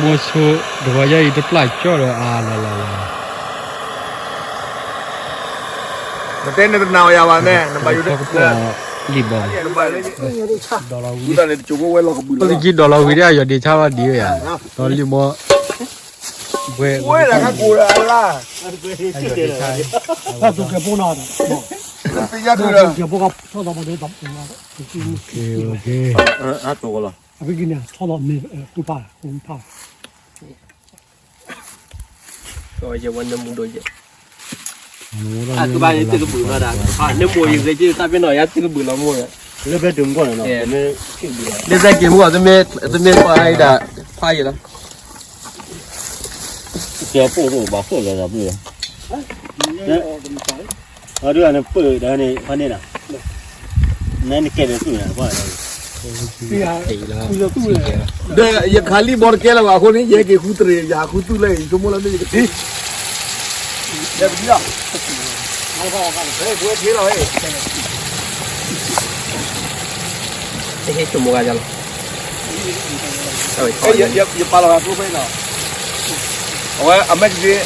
လံာ်မိၢ်ဆိ တဂီၤယဲအံၤတပျၢ်ကၠီဒီးအါလီၤလီၤလီၤ, နတဲနတနာ်ယၤဘၣ်နဲ, နဘၣ်ယူၤ ထီကပီၤလံာ်ဘီ, ပကကံဒီးလီၤဝံၤဒၣ်ယီၤဒ့ဆါဘၣ်ဒံးဝဲယၤ, ဒီးလံာ်ဘီ, ဝဲလၢကကိးလၢအလါ, ယဝဲန့ၣ်မူဒိၣ်ယဲ, အကဘၣ်န့ၣ်သုကဘုးလီၤဒၣ်, န့ၣ်မိၢ်ယဂ့ၤက့ၤတၢ်ပ့ၤနီၣ်ယၤသုကဘုးလီၤမိၢ်, လၢဖဲတုၤမူကီၢ်န့ၣ်, လၢဖဲက့ၤမူကီၢ် တမ့ၢ်ပှၤအံၤဒၣ်, ဖးယံၤလီၤ, ကဲပိၢ်ဘၣ်ဖှိၣ်လီၤဒၣ်ဘုး, အဒုးန့ၣ်ပၢၢ်ဒီးန့ၣ်ဖးန့ၣ်လီၤ, နနကဲဒီးသူၣ်န့ၣ်, ဒီးယခးလံာ်ဘီတကဲလၢၤဘၣ်အဃိန့ၣ် ယဟဲက့ၤဃုတရံး ယဟးဃုသူၣ်လၢအံၤ ဆိကမိၣ်လၢမ့ၢ်ယကထံၣ်, ယပဒံလီၤ, ဝဲထံလီၤ, ဟဲဆိကမိၣ်ဂၤယၤလီၤ, ယပာ်လီၤဂၤကျိဖဲနီၤ, အဝဲအမဲာ်က့ၤ,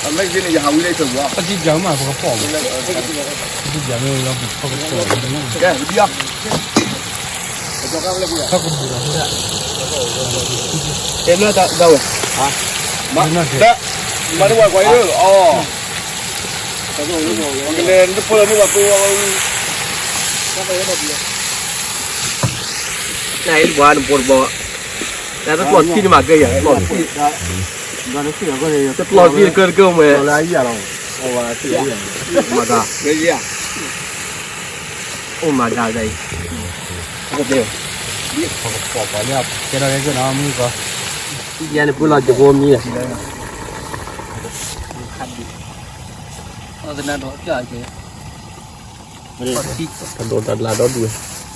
အမဲာ်က့ၤန့ၣ် ယဟးဝံၤလၢအဆၢပူၤ, ပကံၢ်ပၠးမး ပကဖီၣ်, ပကံၢ်ပၠးမး ပကဖီၣ်, ကဲ, ပဒံလီၤ, ကဲဘျီတၢ်ဝဲ, မၤတဝဲကွၢ်အံၤ, ကလဲၤနဖိလၢနဝဲသိ, နအဲၣ်ပှၤနဖိတဘီ, နတကျီၢ်ထံန့ၣ်မၤကဲယၤ, တကျီၢ်ထံ, တကျီၢ်ထံတကၢတကၢမဲ, မၤဒါ, အိၣ်မၤဒါဒ်အံၤ, ကဲဒီးကဲနီၤ မုၢ်ကီ ယဲန့ၣ်ပှ့ၤလီၤကၠိဖိမံၤလဲၣ်,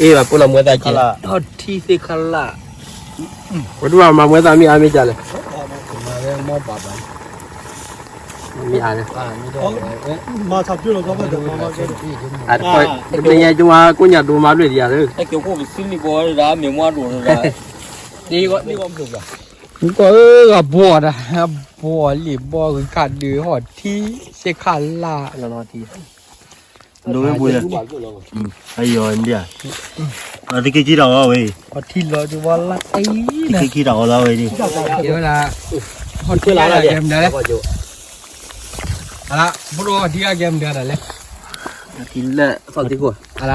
အ့ဘၣ်ပှ့ၤလီၤမွဲသၣ်ကဲ, ထံသ့ၣ်ခလၣ်, ပှၤဒူၣ်ဘၣ်မၤမွဲသၣ်မ့ၢ်အါမ့ၢ်ကလဲၣ်, မ့ၢ်အါန့ၣ်, မၤသးပ့ၤလီၤ, တပ့ၤညါကမၤကိးညၣ်ဒိမၤဘျ့ၣ်ဒံးဧါ, ကီၢ်ဧၢ ဂၤဘီဒၣ် ဘီလံာ်ဘီဂ့ၤခးဒုးဟီၣ်ထံ စ့ခးလၢ်, ဒိဝဲပူၤလၢ, အယီၤဒံးဧါ, အတက့ၤကံတၢ်အီၤဝဲ, ဟီၣ်ထံလီၤဒုးဝဲလၢတၢ်အံၤ, တက့ၤကံတၢ်အီၤလၢဝဲဒၣ်, ဝဲဒၣ်, ဟီၣ်ထံလၢ်ဂဲၤမနုၤလဲၣ်, အလၢ, ဖိဒိၣ်ဟီၣ်ထံအဂဲၤမနုၤဒၣ်လဲၣ်, အလၢ, ဟံၣ်ဒီးကီၢ်ဒီး ဟံၣ်ဒီးကီၢ်, မတဂၤဒၣ်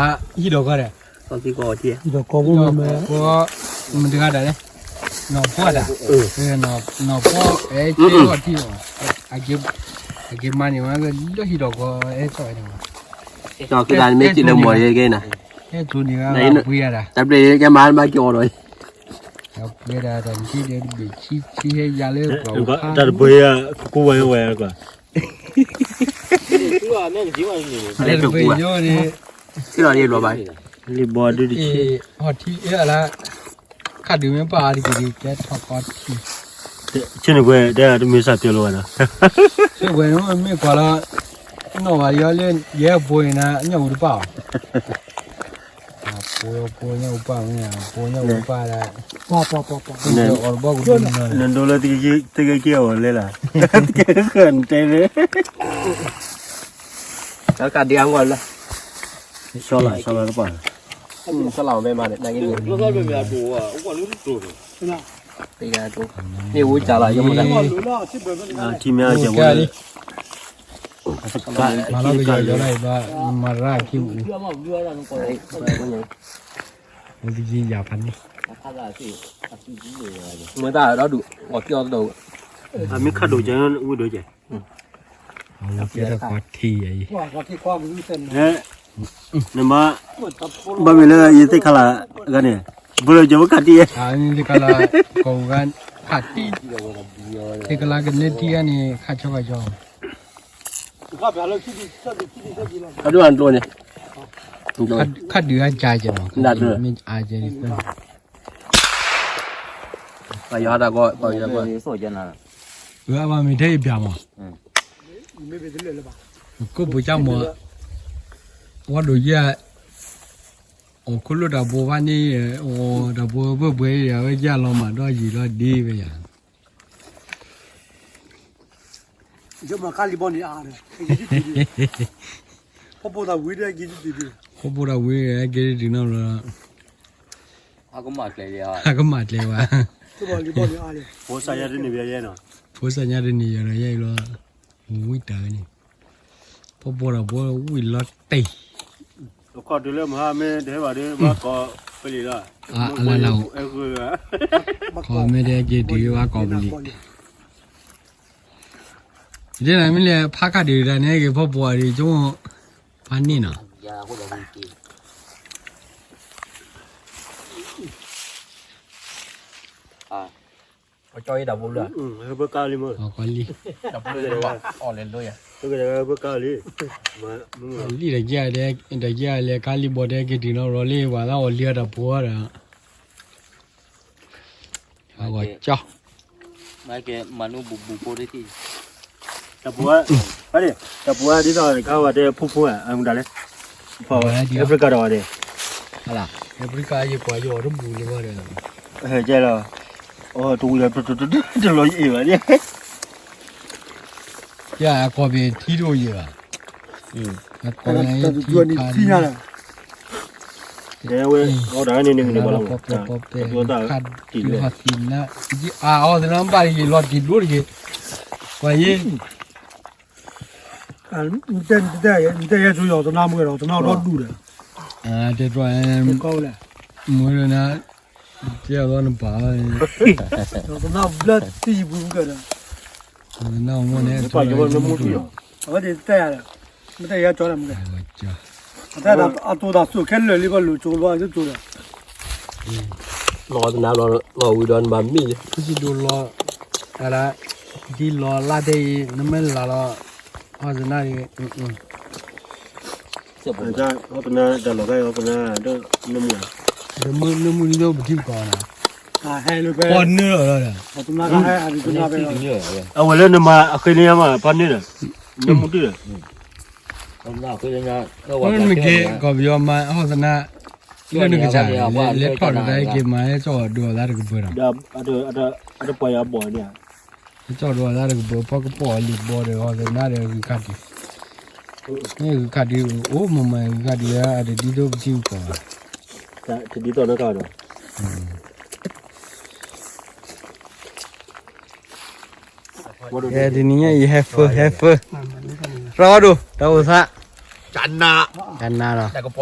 လဲၣ်, နီၢ်ဖီဒၣ်, နီၢ်ဖီ, အဲၣ်ဟီၣ်ထံ, အက့ၤမၤန့ၢ်ဝဲလၢဟံၣ်ဒီးကီၢ်, အဲၣ်ကီၢ်န့ၣ်, ကီၢ်က့ၤလၢမီၢ်ယဲက့ၤနၤ, အဲၣ်ကၠိန့ၣ်, တၢ်ဘျ့ၣ်ကဲမၤမၤက့ၤအီၤဒီး, ပှဲၤဒၣ်တၢ်နထံၣ်ဒီးတဘ့ၣ်ဆံဆံဟဲယၤလၢပှၤအိၣ်ဖး, တၢ်တပှဲၤယၤ, ကကူဝဲဝဲကွၢ် လၢတပှဲၤညိန့ၣ်, လံာ်ဘီဒုတဆံ, ဟီၣ်ထံအလၢ, ခးဒုးမ့ၢ်ပာ်အါတက့ၢ်ဒံး ကဲထီၣ်ကီထံ, ဆ့န့ၣ်ပှဲၤတဲတမ့ၢ်စၢ်ပျဲလီၤဘၣ်နီၤ, ဆ့ပှဲၤန့ၣ်မ့ၢ်ကွၢ်လီၤ, နီၣ်ဘၣ်လံအီၤလၢ ယဲၢ်ဘိအံၤနၤ ညၣ်အူတပၣ်အီၤ အဖိအဖိညၣ်အူပၣ်မ့ၢ် အဖိညၣ်အူတပၣ်ဒၣ်, အီၤတဘီကဒိၣ်နီၤ, နဒိလၢသုကက့ၤအီၤလဲၤလၢ, သုကဃၢၤနတဲလၢ, ကဒံအဂီၢ်လၢ, ဆီလီၤဆီလီၤတပၣ်, ဆီလီၤဝဲမးန့ၣ်, မ့ၢ်ဝူကၢ်လီၤ, ထံမ့ၢ်အကဲဝဲလၢ မၤလီၤကယီၤယီၤလၢအံၤဘၣ်, မၤရၣ်ခံပူၤ, ဝံယၤဖးန့ၣ်, မ့ၢ်တၢ်ဒီဒူၣ်, အီၣ်က့ၤအီၤတဒီး, အမ့ၢ်ခးဒိၣ်ကဲဝံၤဒိၣ်ကဲ, အဝဲကဲတၢ်ခီထံအံၤ, နမ့ၢ်, ဘၣ်မ့ၢ်လၢယသ့ၣ်ခါလၢအဂၤန့ၣ်, ဘၣ်လၢယဝဲခးတံၢ်, သ့ၣ်ခါလၢ, ခးတံၢ်, သ့ၣ်ခါလၢကနဲထံဂၤန့ၣ် ခးဆီခးဆီ အဒိၣ်အကျိန့ၣ်, ခါဒုးအကါကဲမး, မ့ၢ်အါကဲ, ပယီၤတၢ်ကီ, ပယီၤတၢ်ကီ, အဘၣ်မ့ၢ်ထဲအံၤပၠးမး, ခိၣ်ပူၤကၢ်မး, ဝဲဒိၣ်ယဲၢ်, အိၣ်ခိၣ်လိၣ်တၢ်ဘိဖးန့ၣ်, အိၣ်တၢ်ဘိဘၢဘှဲအံၤ အဝဲယၢ်လီၤမးဒီးယံာ်လီၤဒ့ဝဲယၤ ယမၤခါလံဘီန့ၣ်အါဒီး, ဖီဖိတၢ်ဝံၤဒီးက့ၤတတုၤ, ဖီဖိတၢ်ဝံၤ က့ၤတတုၤနီတဘျီ, အကမၣ်ကျဲဝဲ, ဖိစၢ်ညါတန့ၢ်ယၤဒီးယဲအံၤလီၤ, ဝံတၢ်န့ၣ်, ဖီဖိတၢ်ဘိဝံၤလီၤတံၢ် အခီၣ်တုၤလၢမဟါမ့ၢ်တဟဲဘၣ်ဒီး ဘၣ်ကိးပလံာ်လီၤ, အလၢလၢ, ခီမ့ၢ်တဟဲက့ၤတုၤဘၣ်ကိးပလံာ်, ဒ်န့ၣ်မ့ၢ်လဲၣ် ဖးခါဒုးတၢ်န့ၣ်က့ၤဖီဖိအံၤ ကၠိ, ဖးန့ၣ်နီၤ, ကၠီအံၤတၢ်ဘိလၢ, ကၠီလံ, လံတကဲ, တကဲလဲၤခါလံဘီတဲက့ၤတုၤနီၤရီၤလံ ပှၤသးအီၣ်လံအတၢ်ဘိဒီး, အဂီၢ်ကၠီ, မနုၤဘူးဘူးဖိတထံၣ်, တၢ်ပူၤ, တၢ်ပူၤဒ်သိးခါဝဲတဲဖူဖူဧါ အမတၤလဲၣ်, Africa ဒီးဝဲဒၣ်, Africa ယကွၢ်ယအီၤတဘူးလံဘၣ်ဒီး, ကဲလီၤ, တဝံၤဒီးတလီၤယအံၤဘၣ်န့ၣ်, ယအကီၢ်ဘ့ၣ်ထံတအိၣ်ယဲၢ်ဘၣ်, အကီၢ်ဘ့ၣ်ထံခါန့ၣ်, ဝဲအီၣ်တၢ်န့ၣ်န့ၣ်န့ၣ်ဘၣ်လီၤ, ပီပီပီပီခါဒုးဟီၣ်သံနါ, အအီၣ်သနာ်ဘၣ်တဂ့ၤ လီၤတံၢ်ဒိၣ်တဂ့ၤ, ပှၤယ့ၢ် နတဲယဲၢ်ဆိယီၤတနါမွဲဒီး တနါဒီဒူၣ်ဒီး, တဲတြီ, မွဲဒီးနၤ, တဲအီၤလီၤနပာ်လီၤ, တနါဘျၢသံပူၤကဒီး, နမ့ၢ်န့ၣ်, အဝဲတဲယၤဒီး, မ့ၢ်တဲယၤကၠီဒီးမ့ၢ်, အတိၢ်တၢ်စိၣ်ခဲလၢာ်လံ ဘၣ်လိာ်ကၠိဘၣ်ကၠိဒီး, လီၤတနါလီၤဝံၤဒီးနဘၣ်မ့ၢ်, ဖုစံဒိၣ်လီၤ အဒၣ်, ဒ်လီၤလၢတဲအံၤ နမ့ၢ်လၢလီၤ, ဟီၣ်သနၢ်ဒ်, ဟီၣ်သနၢ်တၢ်လီၤဂာ် ဟီၣ်သနၢ်ဒ်, နမူ, နမူဒ်သိးပထံပကီၢ်န့ၣ်, ပှၤနၢလီၤဒီး, အဝဲလၢနမၤအဃ့န့ၣ်မး ပှၤနၢဒီး, နမူဒ်ဒီး, နက့ၤကီၢ်ပယီၤမၤဟီၣ်သနၢ်, လၢနကစၢ်, လဲၤထီၣ်တၢ်က့ၤမၤဟဲကၠီၣ်ဒိးအသးတကပၤဒီး, ဟဲကၠီၣ်ဒိးအသးတကပၤ ပှၤကပီၣ်အလံာ်ဘီဒီး ဟီၣ်သနၢ်ဒီးဂုၤခါဒံး, မ့ၢ်ဂုၤခါဒံးအိၣ်မးမး ဂုၤခါဒံးအတဒ်သိးပထံပကီၢ်ဘၣ်, တဒ်သိးနကဒီး တနံၤညါအံၤဟဲဖၢ ဟဲဖၢ, ရၢ်ဒိၣ် တၢ်အိၣ်သး, ကနၣ်, ကနၣ်လီၤ, တနံၤညါအံၤ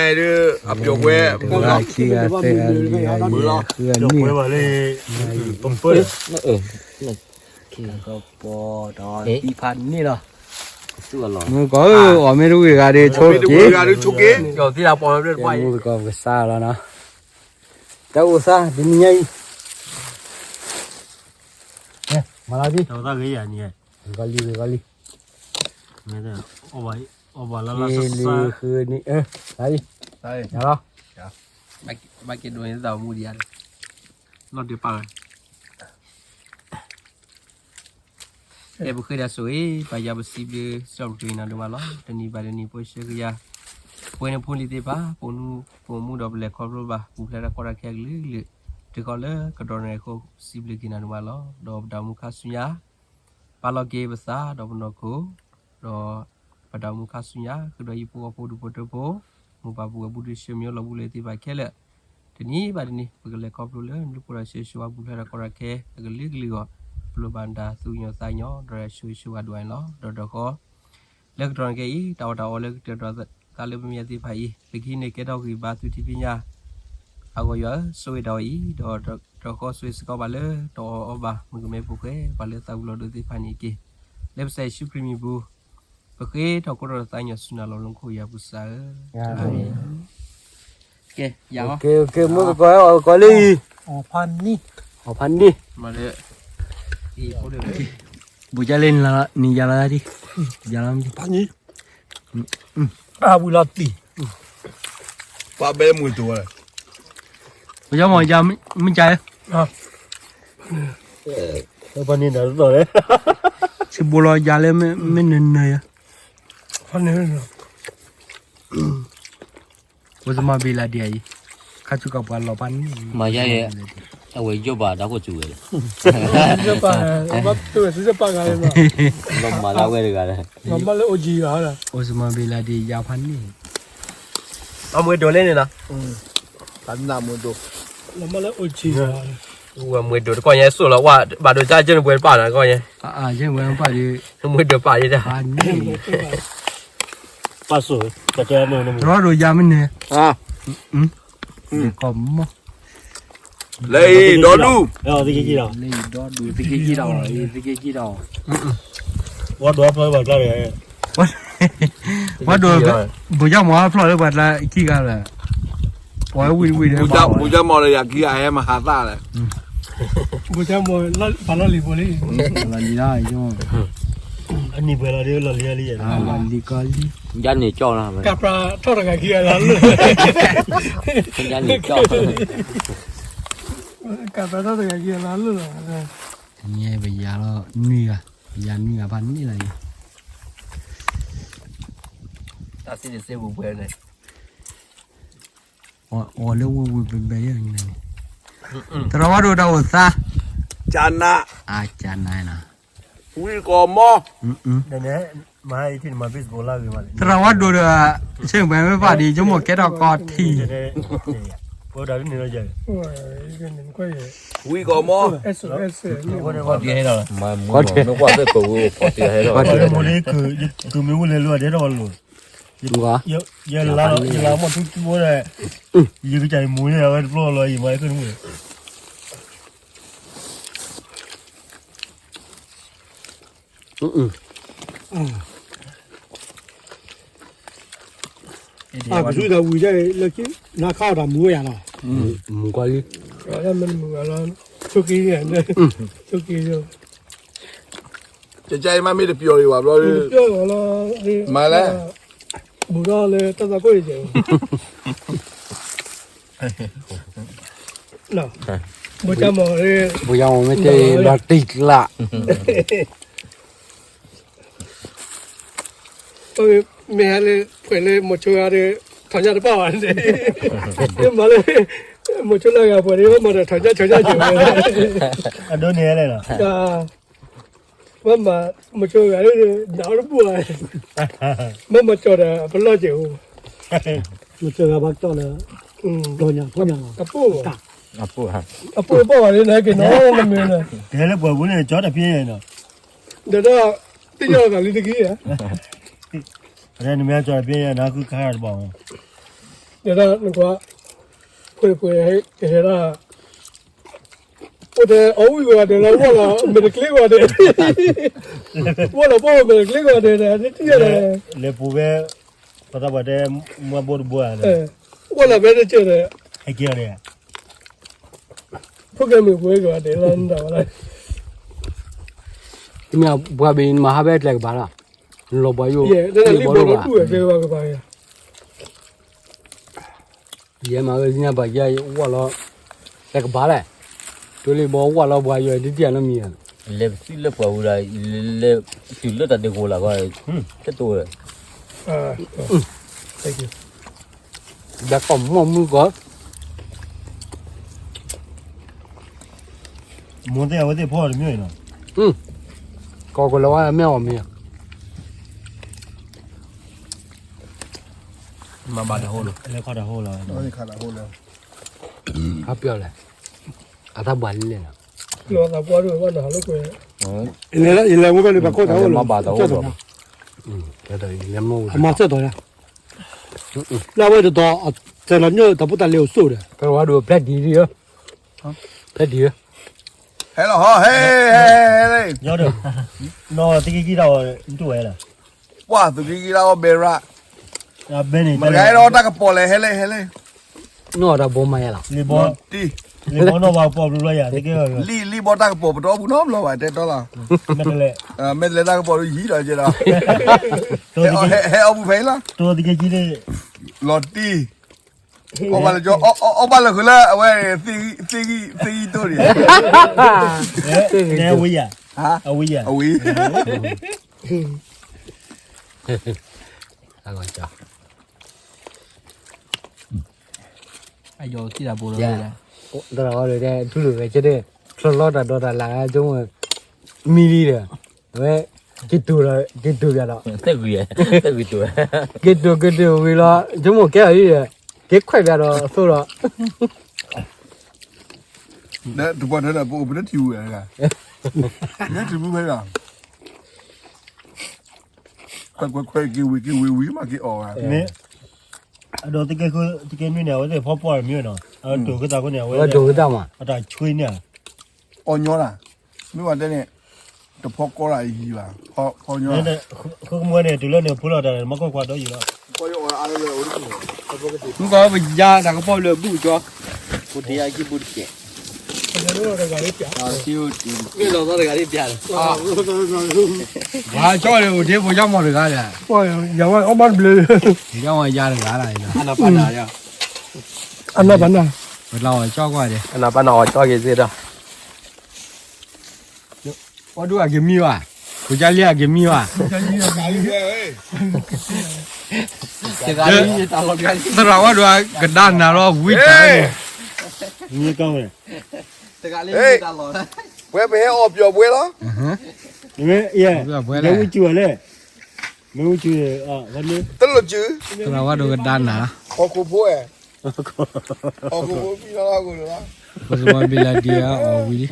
ဒ်, အပျီၣ်ဝဲ, တဂၤခံဂၤသၢဂၤလွံၢ်ဂၤယဲၢ်ဂၤဃုဂၤနွံဂၤ, ပီၣ်ဒီးသံဖးန့ၣ်လီၤ, မုၢ်ကီၢ်ဧၢ အီၣ်မ့ၢ်တဝံၣ်တဂၤဒီး ဆိက့ၤ, မုၢ်ကီၢ်ကစၢ်လီၤနီၤ, တၢ်အိၣ်သး တနံၤညါအံၤ မၤလီၤဒံး, ဂီၤလံ ဂီၤလံ, အီၣ်ဘၣ်လၢလၢဆၢဆၢ, လံ, လံ, လီၤ, ဘၣ်က့ၤဒိးန့ၢ်သးမူဒံးဧါ, လီၤဒံးပၢ်ဝဲ ကဲ ပဃ့ဒၣ်ဆိၣ်ဂ့ၤ ပၢ်ယွၤပစံးဘျုး စီၤပကရံနၤဒိၣ်မးလီၤ. တနံၤဘၣ်တနံၤ ဖိဆှၢကယၤ ပှဲၤန့ၣ်ဖိလံၤသ့ၣ်တဖၣ် ပိာ်မုၣ် ပိာ်မုၣ်ဒီးပလဲၤခီဖျိဘၣ် ပူၤဖျဲးတၢ်ကီတၢ်ခဲအကလုာ်ကလုာ် တုၤဃီၤလၢကတီၢ်နံၤအဃိ စံးဘျုးက့ၤနၤဒိၣ်မးလီၤ. ဒီးပတၢ်အိၣ်မူခါဆူညါ ပာ်လီၤက့ၤပသးဒီးပနီၢ်ခိ ဒီးပတၢ်အိၣ်မူခါဆူညါ ဃုာ်ဒီးဟံၣ်ဖိဃီဖိဒူၣ်ဖိထၢဖိ မိၢ်ပၢ်ပုၢ်ဝဲၢ်ဘူးဒုးဆၢမံၤလီၤဘူးလၢသ့ၣ်တဖၣ်ခဲလၢာ် တနံၤဘၣ်တနံၤ ပကလဲၤခီဖျိလၢနဖိတၢ်ဆၢဂ့ၤဆၢဝါ ပူၤဖျဲးတၢ်ကီတၢ်ခဲအကလုာ်ကလုာ်အဂီၢ် ပလိၣ်ဘၣ်နတၢ်သူၣ်ကညီၤသးကညီၤ ဒီးတၢ်ဆၢဂ့ၤဆၢဝါဒိၣ်အါန့ၣ်လီၤ. ဒီးဒီးဃီ လၢကတီၢ်နံၤခဲအံၤ တၢ်အီၣ်တၢ်အီလၢကတၢၢ်တြီၤသးလၢပမဲာ်ညါသ့ၣ်တဖၣ်အံၤ ပကဟံးန့ၢ်ကဲထီၣ်ဂံၢ်ဘါသုထံသ့ၣ်ညါ အဂီၢ်ယွၤဧၢ ဆိၣ်ဂ့ၤတၢ်အီၣ်အံၤ ဒီးဒီးဃီဆိၣ်ဂ့ၤစ့ၢ်ကီးဘၣ်လၢတၢ်အီၣ်အီဘၣ် မုၣ်ကမဲဖိဃဲ ပှၤလၢသးဝံၤလီၤဒိသ့ၣ်တဖၣ်န့ၣ်တက့ၢ်. လၢပကစၢ်ယ့ၣ်ၡူးခရံာ်မံၤပူၤ ပဃ့ထီၣ်ကိးထီၣ်သးကညီၤဆူနၤလီၤ လၢမူခိၣ်ယွၤပကစၢ်ဧၢ. အၤမ့ၣ်. ကဲ ယၤဟီ ကဲ မုၢ်သကိး အီၣ်ကီးလံ အီၣ်ဖးနံၣ် အီၣ်ဖးနံၣ် ဘူးကလၢနံၤယၤလီၤဒၣ် ယၤလီၤ ဖးနံၣ် အဝံၤလီၤတံၢ် ပှၤဘဲမုၢ်တိၤဝဲ ပယီၤမီၤယၤမ့ၢ်ကၢ်ဧၢ ပှၤန့ၣ်ဒၣ်တသီၣ်လဲၣ် စံးဘိလီၤယၤလၢမ့ၢ်နၢၤနၢၤယၤ ပှၤန့ၣ် အိၣ်စမီဘ့ၤလးဒ့အံၤ ခါဆူကပှၤလီၤဖးနံၣ် မၤယါယဲ အဝဲယိၣ်ဘၣ်တၢ်ခိၣ်စူၤဝဲလၢ လီၤမၤလၢအဝဲတဂၤလၢ အိၣ်စမီဘ့ၤလးဒ့ယါဖးနံၣ် အမွေဒိးလဲၣ်န့ၣ်နီၤ အနမွေဒိး ဝဲမွေဒိးတကီၢ်ညဲစိၣ်လီၤ ဝဲဘၣ်ဒိးကၢ်ကၢၢ်နပှဲၤတပၣ်နီၤတကီၢ်ညဲ ကၢၢ်နပှဲၤတပၣ်ဒ် မွေဒိးပာ်ဒ်တၢ် ပာ်စိၣ် တရီဒိးယါမ့ၢ်န့ၣ် ကီၢ်မီၢ် လၢအံၤဒီဒူၣ် လၢအံၤဒီဒူၣ် သက့ကံဒီး သက့ကံဒီး ဝဲဒိးဖျီဘၣ်ကျါ ဝဲဒိး ဘိးယါမီၢ်ဖျီလၢပှၤကျါခံဂၤလၢ ပှၤဝံတဝံတဘၣ် ဘူးကမီၤလၢယၤခံဂၤဟဲမၤဟးသၣ်လဲၣ် ဘူးကမီၤ ပာ်လီၤလံၤဖိလံ လီၤလံၤလီၤ အနံၤပှဲၤလီၤဒ်လီၤလံၤလံ လီၤလံၤကီလံၤ ယၤန့ၣ်ကၠီလီၤ ကးပြးထီၣ်တဂၤခံဂၤလီၤလၢ ယၤန့ၣ်ကၠီ ကးပြးထီၣ်တဂၤခံဂၤလီၤလၢလီၤ တနံၤအံၤပယၤလီၤနွံဂၤ ပယၤနွံဂၤဖးန့ၢ်လီၤအံၤ တၢ်စံးတစ့ပူၤပှဲၤန့ၣ် အီၤလၢဝ့ၢ်ဝ့ၢ်ဘဲဘဲယဲၢ်န့ၣ် တရီဝါဒိၣ်တၢ်အိၣ်သး ကနၣ် အကနၣ်နီၤ ဝံၣ်ကီၢ်မီၢ် တရီဝါဒိၣ်ဒီး ဆ့ၣ်ပှဲၤမ့ၢ်ပာ်ဒံး ဆိကမိၣ်ကဲထီၣ်ကီၢ်ထံ ဝံၣ်ကီၢ်မီၢ် ကီၢ်ထံ မ့ၢ်ကွၢ်သ့ၣ်ကိးဝဲ ကီၢ်ထံဟဲထီၣ် မ့ၢ်ကမ့ၢ်ဝဲလဲၤလိာ်အဒဲးထီၣ်ဝဲလိာ် ယလါမီၢ်ထူထူဝဲဒၣ် ယကစၢ်ယမူန့ၣ် အဝဲတဖျီလီၤ ယမၤအဲၣ်ခိၣ်တမုၣ် အကဆူတၢ်ဝံၤဒၣ်လၢခံ နၤခါအီၣ်တၢ်မူဝဲယၤနီၤ မူကွၢ်လံ မ့ၢ်မူဝဲလီၤ ဆိက့ၤန့ၣ်, ဆိက့ၤ, ကကါအံၤမ့ၢ်တပျီၤဒံးဘၣ်ဘျီ, ပျီၤလီၤ, မၤလဲၣ်, ဘူးထီၣ်လၢတၢ်သးခိၣ်အံၤကဲ, ဘိကမီၤ, ဘိကမီၤမ့ၢ်တ့ၢ်လီၤတံၢ်ကျး မ့ၢ်ဟဲလၢ ဖှဲးလၢမိၤဆိဂၤဒီး ထီၣ်ညၣ်တပၣ်ဘၣ်န့ၣ်, မၤလၢ မိၤဆိလၢဂၤဖှဲးဒီး မၤဒီးထီၣ်ညၣ်ဆိညၣ်ကဲဝဲ, အဒိန့ၣ်လဲၣ်လီၤ, မ့ၢ်မၤ မိၤဆိဂၤ နးအီၣ်တဘူၣ်ဘၣ်, မ့ၢ်မၤကၠီၤဒီး ပလီၢ်ကဲအိၣ်, မိၤဆိဂၤဘၣ်ကၠီၤလၢ အပိၢ်, အပိၢ်တဘၣ်ဘၣ်န့ၣ် နက့ၤနီတမံၤန့ၣ်, ကဟဲလၢပှၤပူၤန့ၣ် ကၠီတဖျ့နီၤ, ဒီး တယီၢ်သးလံတက့ၢ်, နမ့ၢ်ကၠီတဖျ့ နဃုခါတဘၣ်, ဒီးနကွၢ် ဖှဲးဖှဲး ကဟဲဒၣ်, အိၣ်ထဲအီၣ်ဝံၣ်ဂီၤဒဲးလီၤ ဝီၢ်လီၤမဲာ်တကျ့ဂီၤဒဲး, ဝီၢ်လီၤပီၢ်မဲာ်တကျ့ဂီၤဒဲးန့ၣ် နထံၣ်ယဲၢ်လဲၣ်, လဲၤပူၤဖဲ ပှၤသးပှၢ်တဲ မွဲဘိတဘိဧါ, ဝီၢ်လီၤဖဲတကဲၢ်ဒီး ဟဲက့ၤအီၤန့ၣ်, ဖိၣ်ဃဲမုၣ်ပှဲၤဂီၤဒဲးလီၤ နဒၣ်ဝဲလီၤ, တမ့ၢ်ပှၤဘ့ၣ်မၤဟးဖဲကျဲကဘၣ်လီၤ, လီၤဘှံးယိၣ် လံဘီလီၤပူၣ်ဝဲကျဲကဘၣ်ကဘၣ်, ယဲမၤဝဲသ့ၣ်ညါဘၣ်ယဲဝီၢ်လီၤ, ကျဲကဘၣ်လဲၣ်, တိၢ်လံဘီဝီၢ်လီၤဘှံးယိၣ်ဒ်တံၢ်အနီတမံၤ, လဲၤပသံလၢပှၤဝံၤဒီး လဲၤတုၤလၢတၢ်ဒ့ကိးလၢ်ခီ, တတိၢ်ဝဲ ဘၣ်ကီၢ်မီၢ်မုၢ်ကီၢ်, မိၢ်သ့ၣ်အဝဲသ့ၣ်ဖီအီၤတမ့ၢ်နီၤ, ကီၢ်ကလီၤဝါမ့ၢ်အီၤမ့ၢ်, မၤဘၣ်တၢ်ဟိလီၤ, လဲၤခီတၢ်ဟိလီၤ, ခီပျီလဲၣ်, အတၢ်ဘၣ်လံလဲၣ်, ယလဲၤမ့ၢ်ဘၣ်လၢဘၣ်ခိၣ်တၢ်ဟိလီၤ, မၤဘၣ်တၢ်ဟိလီၤ, အမၤစၢၤတီၤယါ, လၢအဝဲတတီၤ အတဲလီၤညိၣ်တၢ်ဖိတၢ်လံၤအိၣ်ဆိၣ်ဒီး ကဝါဒိၣ်ဖျဲၣ်ဒံးဒံး, ဖျဲၣ်ဒံး, ဟဲလီၤဟီ ဟဲ ဟဲ ဟဲ နီၢ်သက့ကံတၢ် တူၢ်ဝဲလီၤ, ပှၢ်သက့ကံတၢ်အီၣ်ဘဲရၣ်, မတၤဂၤအဲၣ်ဒိးအီၣ်တၢ်ကပီၤလဲၣ် ဟဲလဲၣ် ဟဲလဲၣ်, နီၢ်တၢ်ဘိမၤယါလီၤ, လံဘီ, လံဘီနီၢ်ဘၣ်ပီၣ်ဘျီဘျီယါ, လံ လံဘီတၢ်ကပီၤပတအီၣ်ဘူးနီတဘျီဘၣ် တဲတီလီၤ, မဲာ်တလဲၣ်, မဲာ်တလဲၣ်တၢ်ကပီၤဒုးယံၤဒီးကဲဒီး, ဟဲအီၣ်ဘူးဖဲအံၤလီၤ, လီၤတံၢ် အီၣ်ဘၣ်လၢကၠီ, အီၣ်ဘၣ်လၢဃုာ်လၢအဝဲ သ့ဂံၢ်တိၢ်န့ၣ်, အဝံၤယၤ, အဝံၤယၤ, အဝံၤ, အဂီၢ်ကၠီ, အယီၤကံၢ်တၢ်ဘိလီၤ, တရၣ်ဝဲဒၣ်ထူလိာ်ဝဲကဲဒၣ်, ချီလီတၢ်ဒီးတၢ်လၢ်ဂၤ ကၠိမိၣ်, မံလံဒီး, အဝဲ, က့ၤတိၢ်ဒီး က့ၤတိၢ်ယၤဒီး, က့ၤတိၢ်က့ၤတိၢ်ဝံၤလီၤ ကၠိမိၣ်ကဲအီၤဒီး, က့ၤခွဲးပၠးဒီးအသိးဒီး, တပှၢ်တၢၢ်ဒီးပအိၣ်ပတထံၣ်ဝဲ, ယဲထံၣ်မူဖဲလီၤ, ခွဲးခွဲးခွဲးက့ၤဝံၤက့ၤဝံၤဝံၤမးက့ၤအီၣ်ဂၤ, အဒိးသကဲနွံန့ၣ် အဝဲသ့ၣ်ဖီပီၢ်မ့ၢ်နီၤ, အဝဲတိၢ်ကသးခိၣ်န့ၣ် အဝဲတိၢ်ကသးမး, အတၢ်ဆွ့န့ၣ်, အီၣ်ညီလၢ်, မ့ၢ်ဝဲတဲန့ၣ်, တဖီကီရၣ်ယံၤဘၣ်, ဖီညီ, ဃုကမွဲန့ၣ် တုၤလၢန့ၣ်ဖိလီၤတၢ်န့ၣ် မၤကွၢ်ကွၢ်ဒီးယံၤလီၤ, မ့ၢ်ကီပယါတၢ်ကပီၢ်လၢဘူၣ်ကၠီ, ဖိတယါကံဘူၣ်တကဲး, မ့ၢ်လီၤသီတဂၤလံပျၢ်လီၤ, ပှၤကၠီန့ၣ် အိၣ်ဒ့ဖိယါမီၢ်တဂၤလဲၣ်, ယါမီၢ်အီၣ်ဘၣ်တဘျုး, ယါမီၢ်ယါတဂၤလၢ, အနၢ်ပၢၢ်နၢ်, ပလီၤအီၣ်ကၠီကွၢ်ဒံး, အနၢ်ပၢၢ်နၢ်အီၣ်ကၠီက့ၤသ့ဒီး, ဝဲဒိၣ်အက့ၤမံဘၣ်, ဖိယါလံအက့ၤမံဘၣ်, သရၣ်ဝဲဒိၣ်ကဒါနၤလီၤဝံၤတၢ်န့ၣ်, မ့ၢ်ကီဝဲ, ပှဲပဟဲအီၣ်ပျီၢ်ပှဲလီၤ, မ့ၢ်ဝံၤစူၤလဲၣ်, မ့ၢ်ဝံၤစူၤ, တလိၣ်စူၤ, သရၣ်ဝဲဒိၣ်ကဒါနၤ, ဟီၣ်ခိၣ်ဖိ, ဟီၣ်ခိၣ်ဖိမံလီၤ, ဖိသဝီဘံလၢဒံးအီၣ်ဝံၤလံ, အီၣ်ဝံၤ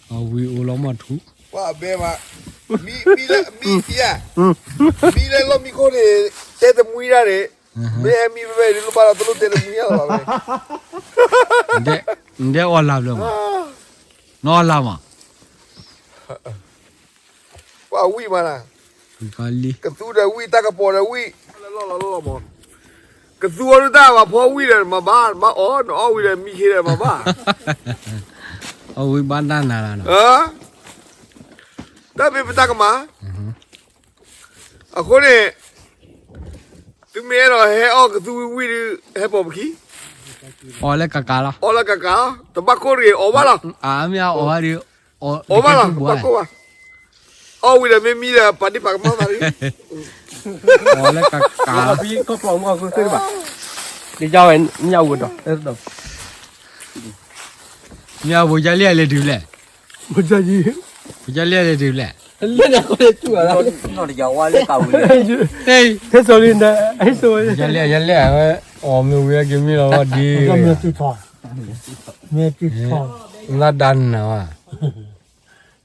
အိၣ်လီၤမီၢ်ထူ, ပှၤဘဲမး, မံ, မံလၢ, မံ, မံလၢလီၢ်မံခိၣ်န့ၣ်, တဲတမှံတၢ်န့ၣ်, မ့ၢ်ဟဲမံဖဲဖဲဒ်လိၣ်ဘၣ်ဒီး တလိၣ်တဲတမှံတၢ်လီၤဘၣ်ဖဲ, နတဲအီၣ်လၢ်ဘျီမး, နအီၣ်လၢ်မး, ပှၤဝံၣ်မးနၤ, ကသူဒီးဝံၣ် တၢ်ကပီၤဒီးဝံၣ်, ကသူအီၤဒုးတၢ်ဘၣ်ဖီဝံၣ်ဒီးမၤဘၣ်, မၤအီၣ်, နအီၣ်ဝံၤဒီးမံခ့ဒီးမၤဘၣ်, အဝံဘၣ်တၢ်နၤလီၤနီၤ, တၢ်မ့ၢ်ပတၢ်ကမၣ်, အဃိန့ၣ် သုမ့ၢ်အဲၣ်ဒိးဟဲအီၣ်ကသူဝံဝံဒီး ဟဲပိာ်ပခံ, အီၣ်လၢကကးလီၤ, အီၣ်လၢကကး, တဘၣ်ခိၣ်တဂ့ၤ အီၣ်ဘၣ်လီၤ, အမ့ၢ်အီၣ်ဘၣ်ဒီး, အီၣ်ဘၣ်လီၤ, တဘၣ်ခိၣ်ဘၣ်, အီၣ်ဝံၤဒီးမ့ၢ်မံဒီး ပာ်ဒံးပာ်ကမၣ်သးတဂ့ၤ, အီၣ်လၢကကး, ဒ်ဝဲမ့ၢ်အဝံၤဒီး, မ့ၢ်အဝံၤယလဲၢ်လဲၤတုၤလဲၣ်, ယလဲၢ်လဲၤတုၤလဲၣ်, လၢနကီၢ်လၢတူၢ်ဝဲလီၤ, ဟဲစိလံ, ဟဲစိလံ, ယလဲၢ်ယလဲၢ်ဝဲ, အီၣ်မ့ၢ်ဝံၤက့ၤမ့ၢ်လီၤဝဲဒ်, မ့ၢ်တုၤထီၣ်, မ့ၢ်တုၤထီၣ်, လၢဒၣ်နၤဝဲ,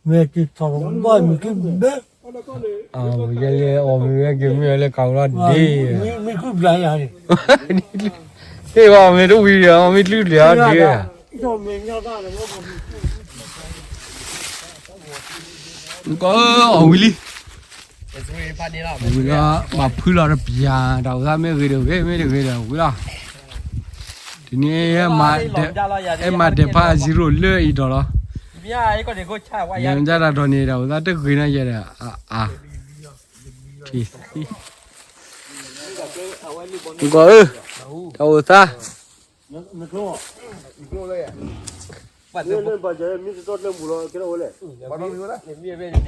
မ့ၢ်တုၤထီၣ်ဘၣ်မ့ၢ်တုၤဘဲ ယလဲၢ်အီၣ်မ့ၢ်ဝံၤက့ၤမ့ၢ်လၢကးလီၤဒ်, မ့ၢ်ခုၣ်ဘျါယၤန့ၣ်, ဟ့ၣ်အီၣ်မ့ၢ်တဝံၤဒီး အီၣ်မ့ၢ်တလုၢ်လၢၤအီၤဒ်, ကီးအီၣ်ဝံၤလံ, ဝံၤလီၤ ဘၣ်ဖုလီၤတပျၢ်, တၢ်အိၣ်သးမ့ၢ်ဂ့ၤဒီးဂ့ၤ မ့ၢ်တဂ့ၤဒီးဝံၤလီၤ, တနံၤအံၤ အဲၣ်မၤဒဲးဖး zero လၢအံၤဒီးလီၤ, ယမ့ၢ်တၢ်ဒီးန့ၣ် တၢ်အိၣ်သးတဂ့ၤနီၤယဲဒီး, အါ, ထံၣ်သ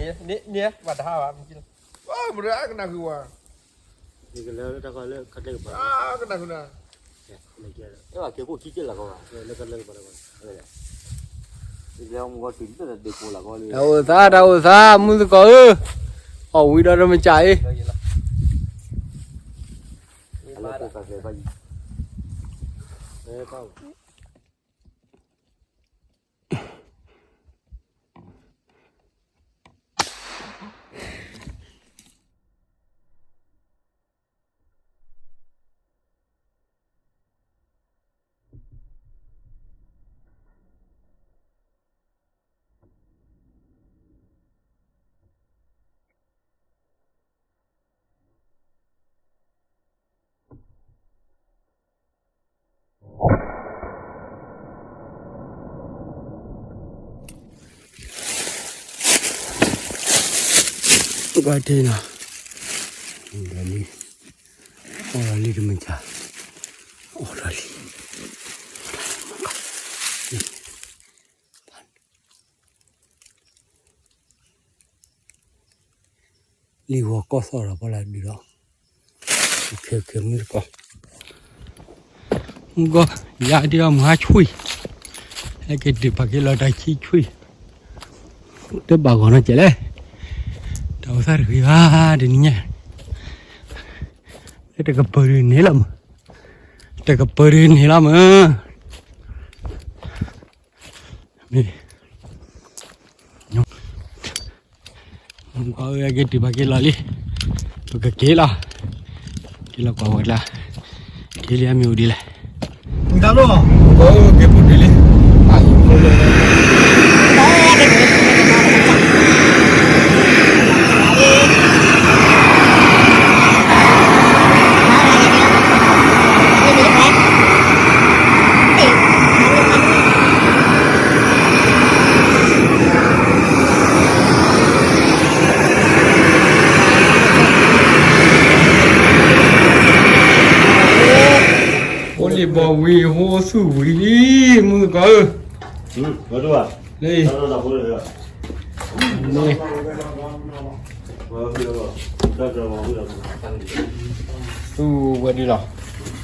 ံ, ကီးဧၢ, တၢ်အိၣ်သး တၢ်အိၣ်သး တၢ်အိၣ်သး မုၣ်သကိးဧၢ, အီၣ်ဝံၤဒီးတမ့ၢ်ကၢ်အံၤ ကွၢ်တ့ၢ်နီၤ, အီၣ်လံ, အီၣ်လံတမ့ၢ်ကၢ်, အီၣ်လံ လံဂီၤကီၢ်သီၣ်ဒီးပှၤလၢဒုးဒီး, ခဲခဲမုၢ်တကီၢ်, မုၢ်ကီၢ်, ယၤဒုးအီၣ်မုၢ်ဟါဆူၣ်အံၤ, ဟဲက့ၤဒုးပာ်က့ၤလီၤတၢ်ဆံဆူၣ်အံၤ, တဘၣ်ဂီၤနီတစဲးလဲၣ်, တၢ်အိၣ်သးတဂ့ၤဘၣ်တနံၤညါ, တကပၢၤဒုးန့ၣ်လီၤမး, တကပၢၤဒုးန့ၣ်လီၤမး မ့ၢ်, မုၢ်ကီၢ်အၢက့ၤတုၤဖးက့ၤလီၤလံ, ပကက့ၤလီၤ, က့ၤလီၤကွၢ်ဝဲဒၣ်, က့ၤလံအမ့ၢ်အိၣ်ဒ်လဲၣ်, မုၢ်ကီၢ်အၢက့ၤပူၤတုၤလံ, အိၣ်လံဘီဝံၤ ဟိဆူၣ်ဝံၤလံ, မုၢ်ကီၢ်ဧၢ, လၢ, န့ၣ်, သူဝဲဒၣ်လီၤ,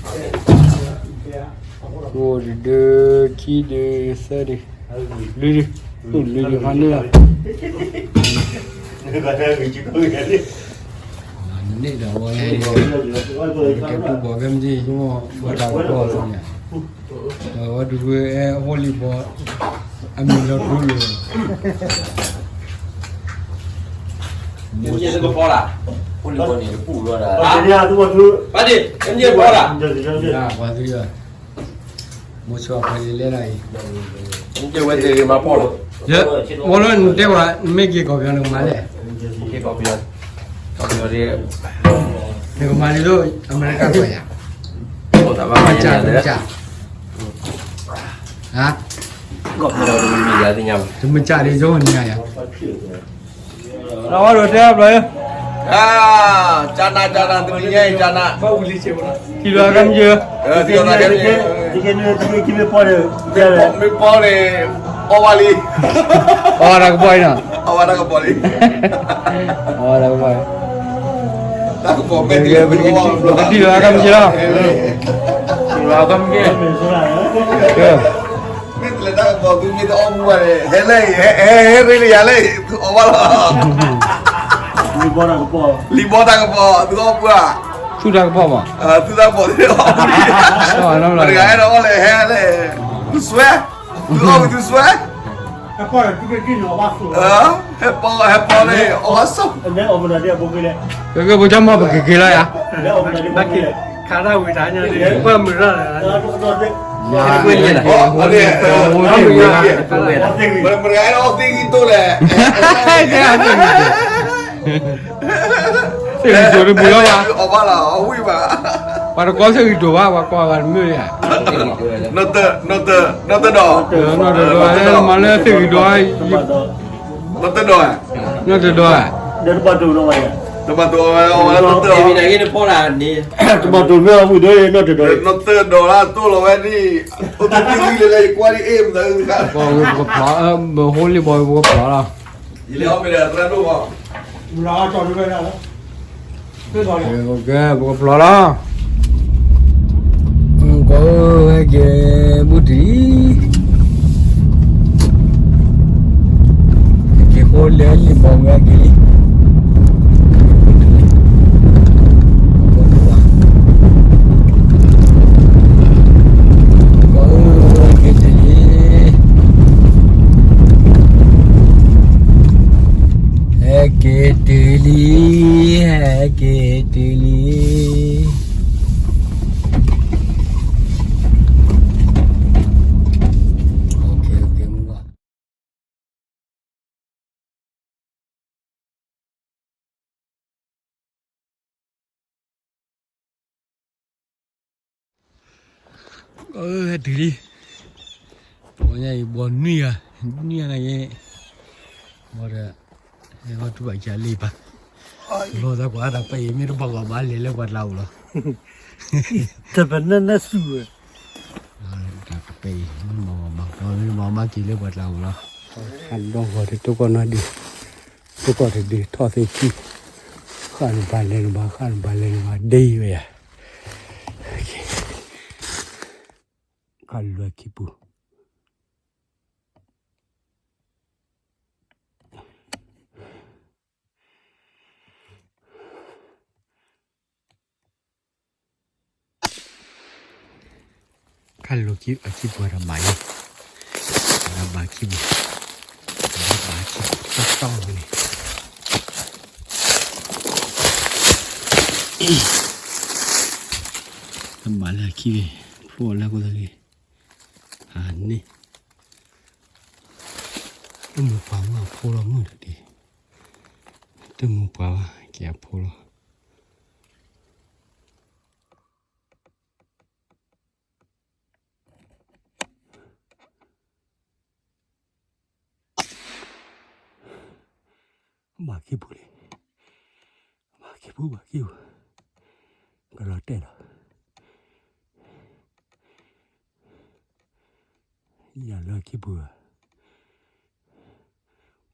အိၣ်ဒုး ခံဒုး သၢဒုး, လွံၢ်ဒုး, အိၣ်လွံၢ်ဒုးဖးန့ၣ်လီၤ, န့ၣ်ဒီးဝဲ, ကဲပူၤဘီကဲမ့ၢ်ယိမ့ၢ်ဘၣ်တၢ်ကီၢ်သ့ၣ်ညါ, ဒီးဝဲဒုးဝဲအဲၣ်ဟိလံဘီ, အမံၤလီၤဒိလၢာ် မ့ၢ်တကပီၤလၢ်, ဟိလံဘီန့ၣ်တပူၤလီၤဒၣ်, ဘၣ်ဒ့ၣ်, မ့ၢ်တကပီၤလၢ်, ပှၤသု, မိၤဆိအဖဲလံလဲၣ်ဒၣ်အံၤ, မ့ၢ်တဝဲသ့ၣ်မၤပီၢ်လီၤ, မ့ၢ်လၢနတဲဝဲ နမ့ၢ်က့ၤကီၢ်ပယီၤနကမၤလဲၣ်, က့ၤကီၢ်ပယီၤ, ကီၢ်ပယီၤဒ်, နကမၤဒ်သိး အမဲရကၤကွၢ်ယၤ, မ့ၢ်ကၢ်, မ့ၢ်ကၢ်, ဟါ တမ့ၢ်ကၢ်ဒ်ယိၣ်န့ၣ်ယါ, လီၤဝဲဒိးတဲဘျီယါ, ကၢ်နး ကၢ်နး တမံၤညါအံၤ ကၢ်နး, ထံၣ်လီၤကမ့ၢ်ယါ, ထံၣ်လီၤကမ့ၢ်ယါ, မ့ၢ်ပီန့ၣ် အီၣ်ဝဲလံ, အီၣ်ဝဲတၢ်ကပီၤအံၤနီၤ, အီၣ်ဝဲတၢ်ကပီၤလံ, အီၣ်ဝဲတၢ်ကပီၤ, တၢ်ကပီၤမ့ၢ်တံၢ်လီၤ ပကထံၣ်လီၤကမ့ၢ်ယါလီၤ, ထံၣ်လီၤကမ့ၢ်ယါ မ့ၢ်တလဲၤတၢ်ကပီၤ သုမ့ၢ်တအီၣ်မူဘၣ်န့ၣ် ဟဲလၢအံၤ ဟဲ ဟဲ ဟဲရ့လၢယၤလၢအံၤ သုအီၣ်ဘၣ်လီၤ, လံာ်ဘီတၢ်ကပီၤ သုအီၣ်မူဘၣ်, သူၣ်တၢ်ကပီၤမး, သူၣ်တၢ်ကပီၤသ့ၣ်အီၣ်မူ, ပတဂၤအဲၣ်ဒိးအီၣ်လဲၣ် ဟဲလဲၣ်, သုစွဲ, သုအီၣ်ဝံၤသုစွဲ, ဟဲပီန့ၣ် အီၣ်ဘၣ်ဆိး ကကဲ ဖိကၠီမီၢ် ပကက့ၤလီၤယါ, ခးတၢ်ဝံၤတၢ်ညါန့ၣ် ပှၢ်မုာ်ရၣ်လၢ မတဂၤအဲၣ်ဒိးအီၣ်သ့ၣ်ဂံၢ်တိၢ်လဲၣ်, သ့ၣ်ဂံၢ်တိၢ်တဘူးလီၤဘၣ်, ပှၤတကိးသ့ၣ်ဂံၢ်တိၢ်ဘၣ် ပှၤကိးဂၤတမ့ၢ်ယါ, နီၢ်တဒီး, နီၢ်တဒီး, မၤလၢသ့ၣ်ဂံၢ်တိၢ် နီၢ်တဒီး, နီၢ်တဒီး, တဘၣ်တိၢ်နီၢ်ဝဲ, တဘၣ်တိၢ်ဝဲ, တဘၣ်တိၢ်မ့ၢ်အဝံၤဒီး နီၢ်တဒီး, နီၢ်တဒီးလၢတိၢ်လီၤဝဲဒ်, အိၣ်သ့ၣ်ဂံၢ်လၢယကွၢ်ဒ်အ့ၣ် မသးအုၣ်တခါ, ပကဖျီ, မဟိလံဘီ ပကဖျီလီၤ, ယလဲၤအီၣ်မ့ၢ်ဒီးသရၣ်ဒိၣ်မး, ပကဖျီလီၤ, ကဟဲက့ၤမုၢ်တံၤ က့ၤဃိလၢလံာ်ဘီဝဲက့ၤလံ, ကဟဲက့ၤတလံ, ဟဲက့ၤတလံ, ဟဲက့ၤတလံ. ဟဲတုၤလံ, ဘီညါအံၤ ဘီနွံဂၤ, နွံဂၤန့ၣ်, ဘီဒီး, ဟဲထူၣ်ဘၣ်ကလံၢ်ပၢ်, လီၤသးကွၢ်တၢ်ပဲအံၤ မ့ၢ်တဘၣ်ဂီၤဘၣ်လဲၤလၢပှၤကျါအိၣ်လီၤ, တပနၢ်နၢ်စူၢ်ဝဲ တၢ်ပဲအံၤ မ့ၢ်မၤမၤက့ၤလၢပှၤကျါအိၣ်လီၤ, ဟးဒီဂီၤတတိၢ်ကီၢ်နီၢ်ဒံး, တိၢ်ကီၢ်တဒု ထီၣ်သ့ခံ, ဃၣ်နဘၣ်လဲၤနဘၣ် ဃၣ်နဘၣ်လဲၤနဘၣ် ဒ်ဝဲယၤ, ခးလၢခံပူၤ ခးလိာ်ခံအခံပူၤဒီးဘၣ်ယဲ, ဒီးဘၣ်ခံပူၤ, ဒီးဘၣ်ခံပူၤတီတီန့ၣ်, တဘၣ်လၢအခံဂ့ၤ, ဖျိလၢအခိၣ်သတးဂ့ၤ, ဟးန့ၣ်, တမုာ်ပှၤမ့ၢ်အဖိလီၤမုၢ်တဒံး, တမုာ်ပှၤဘၣ်က့ၤအဖိလီၤ. ဘၣ်ခံပူၤလံ, ဘၣ်ခံပူၤ ဘၣ်ခံပူၤ, ကလီၤတဲာ်လီၤ, ယၤလၢခံပူၤ,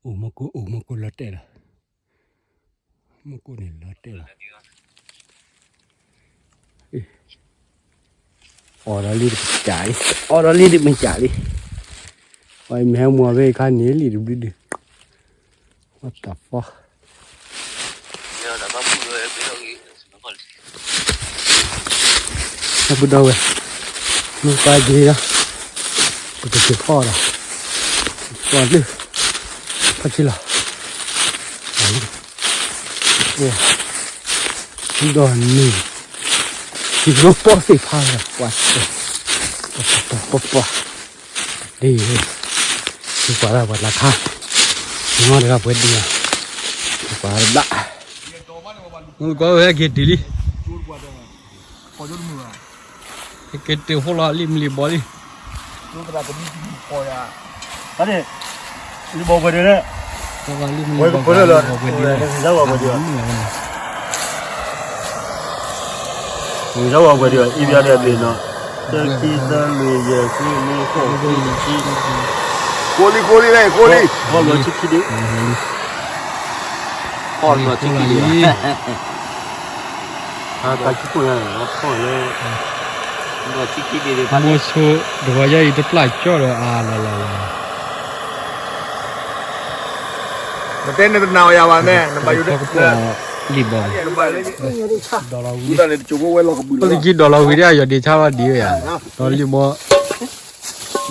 အိၣ်မူကိၣ် အိၣ်မူကိၣ်လီၤတဲာ်လီၤ. မူကိၣ်န့ၣ်လီၤတဲာ်လီၤ. အီၣ်ဒီးလံတကစၢ်လံ, အီၣ်ဒီးလံတမ့ၢ်ကၢ်လံ. အီၣ်မ့ၢ်ဟဲမူၤဖဲအခါန့ၣ်လံတဘျုးဒုး. What the fuck. ဟဲပူၤဒီးဝဲ, မ့ၢ်ပှၤက့ၤဒီး, ပကက့ၤဖီၣ်ဒီး, ပှၤလၢ, ဖီၣ်ဆံလီၤ, ဒီးန့ၣ်, ဟံၣ်ဖိပီၣ်သ့ၣ်ဖးလီၤ, ပှၤ, ပှၤ, ပှၤ, ဒ်အံၤ, ပှၤလၢပှၤကျါခါ, နီတဂၤပှဲၤဒံးလီၤ, ပှၤတဘျး, မုၢ်ကီးဝဲက့ၤတုၤလံ. ဟဲက့ၤတုၤဃိလီၤလံ မ့ၢ်လံဘီလံ. ဒိသရၣ်တမံၤတမံၤဃီယၤ န့ၣ် လံဘီပှဲၤဒံးန့ၣ် ဝဲကပၢလၢလီၤ ဝဲကပၢလၢလီၤ ဝံၤလီၤဝဲပှဲၤဒံး အံၤဘၣ်ဒံးအဘ့ၣ်နီၤ သၢခံသၢလွံၢ်ယဲၢ်ခံနွံဃိးခံဆံ ကိးလံ ကိးလံ ကိးလံ ကိးလံ တၢ်ဆိခိၣ်ညါန့ၣ် ဖီၣ်လၢ မိဆိ တဝီယါအံၤတပျၢ်ကၠီဒီးအါလီၤလီၤလီၤ နတဲနတနာ်အီၤယၤဘၣ်မ့ၢ် နဘၣ်ယိၣ် လံဘီ ပကကံဒီးလီၤဝံၤဒ်အယီၤဒ့ဆါဘၣ်ဒံးဝဲယၤ ဒီးလံ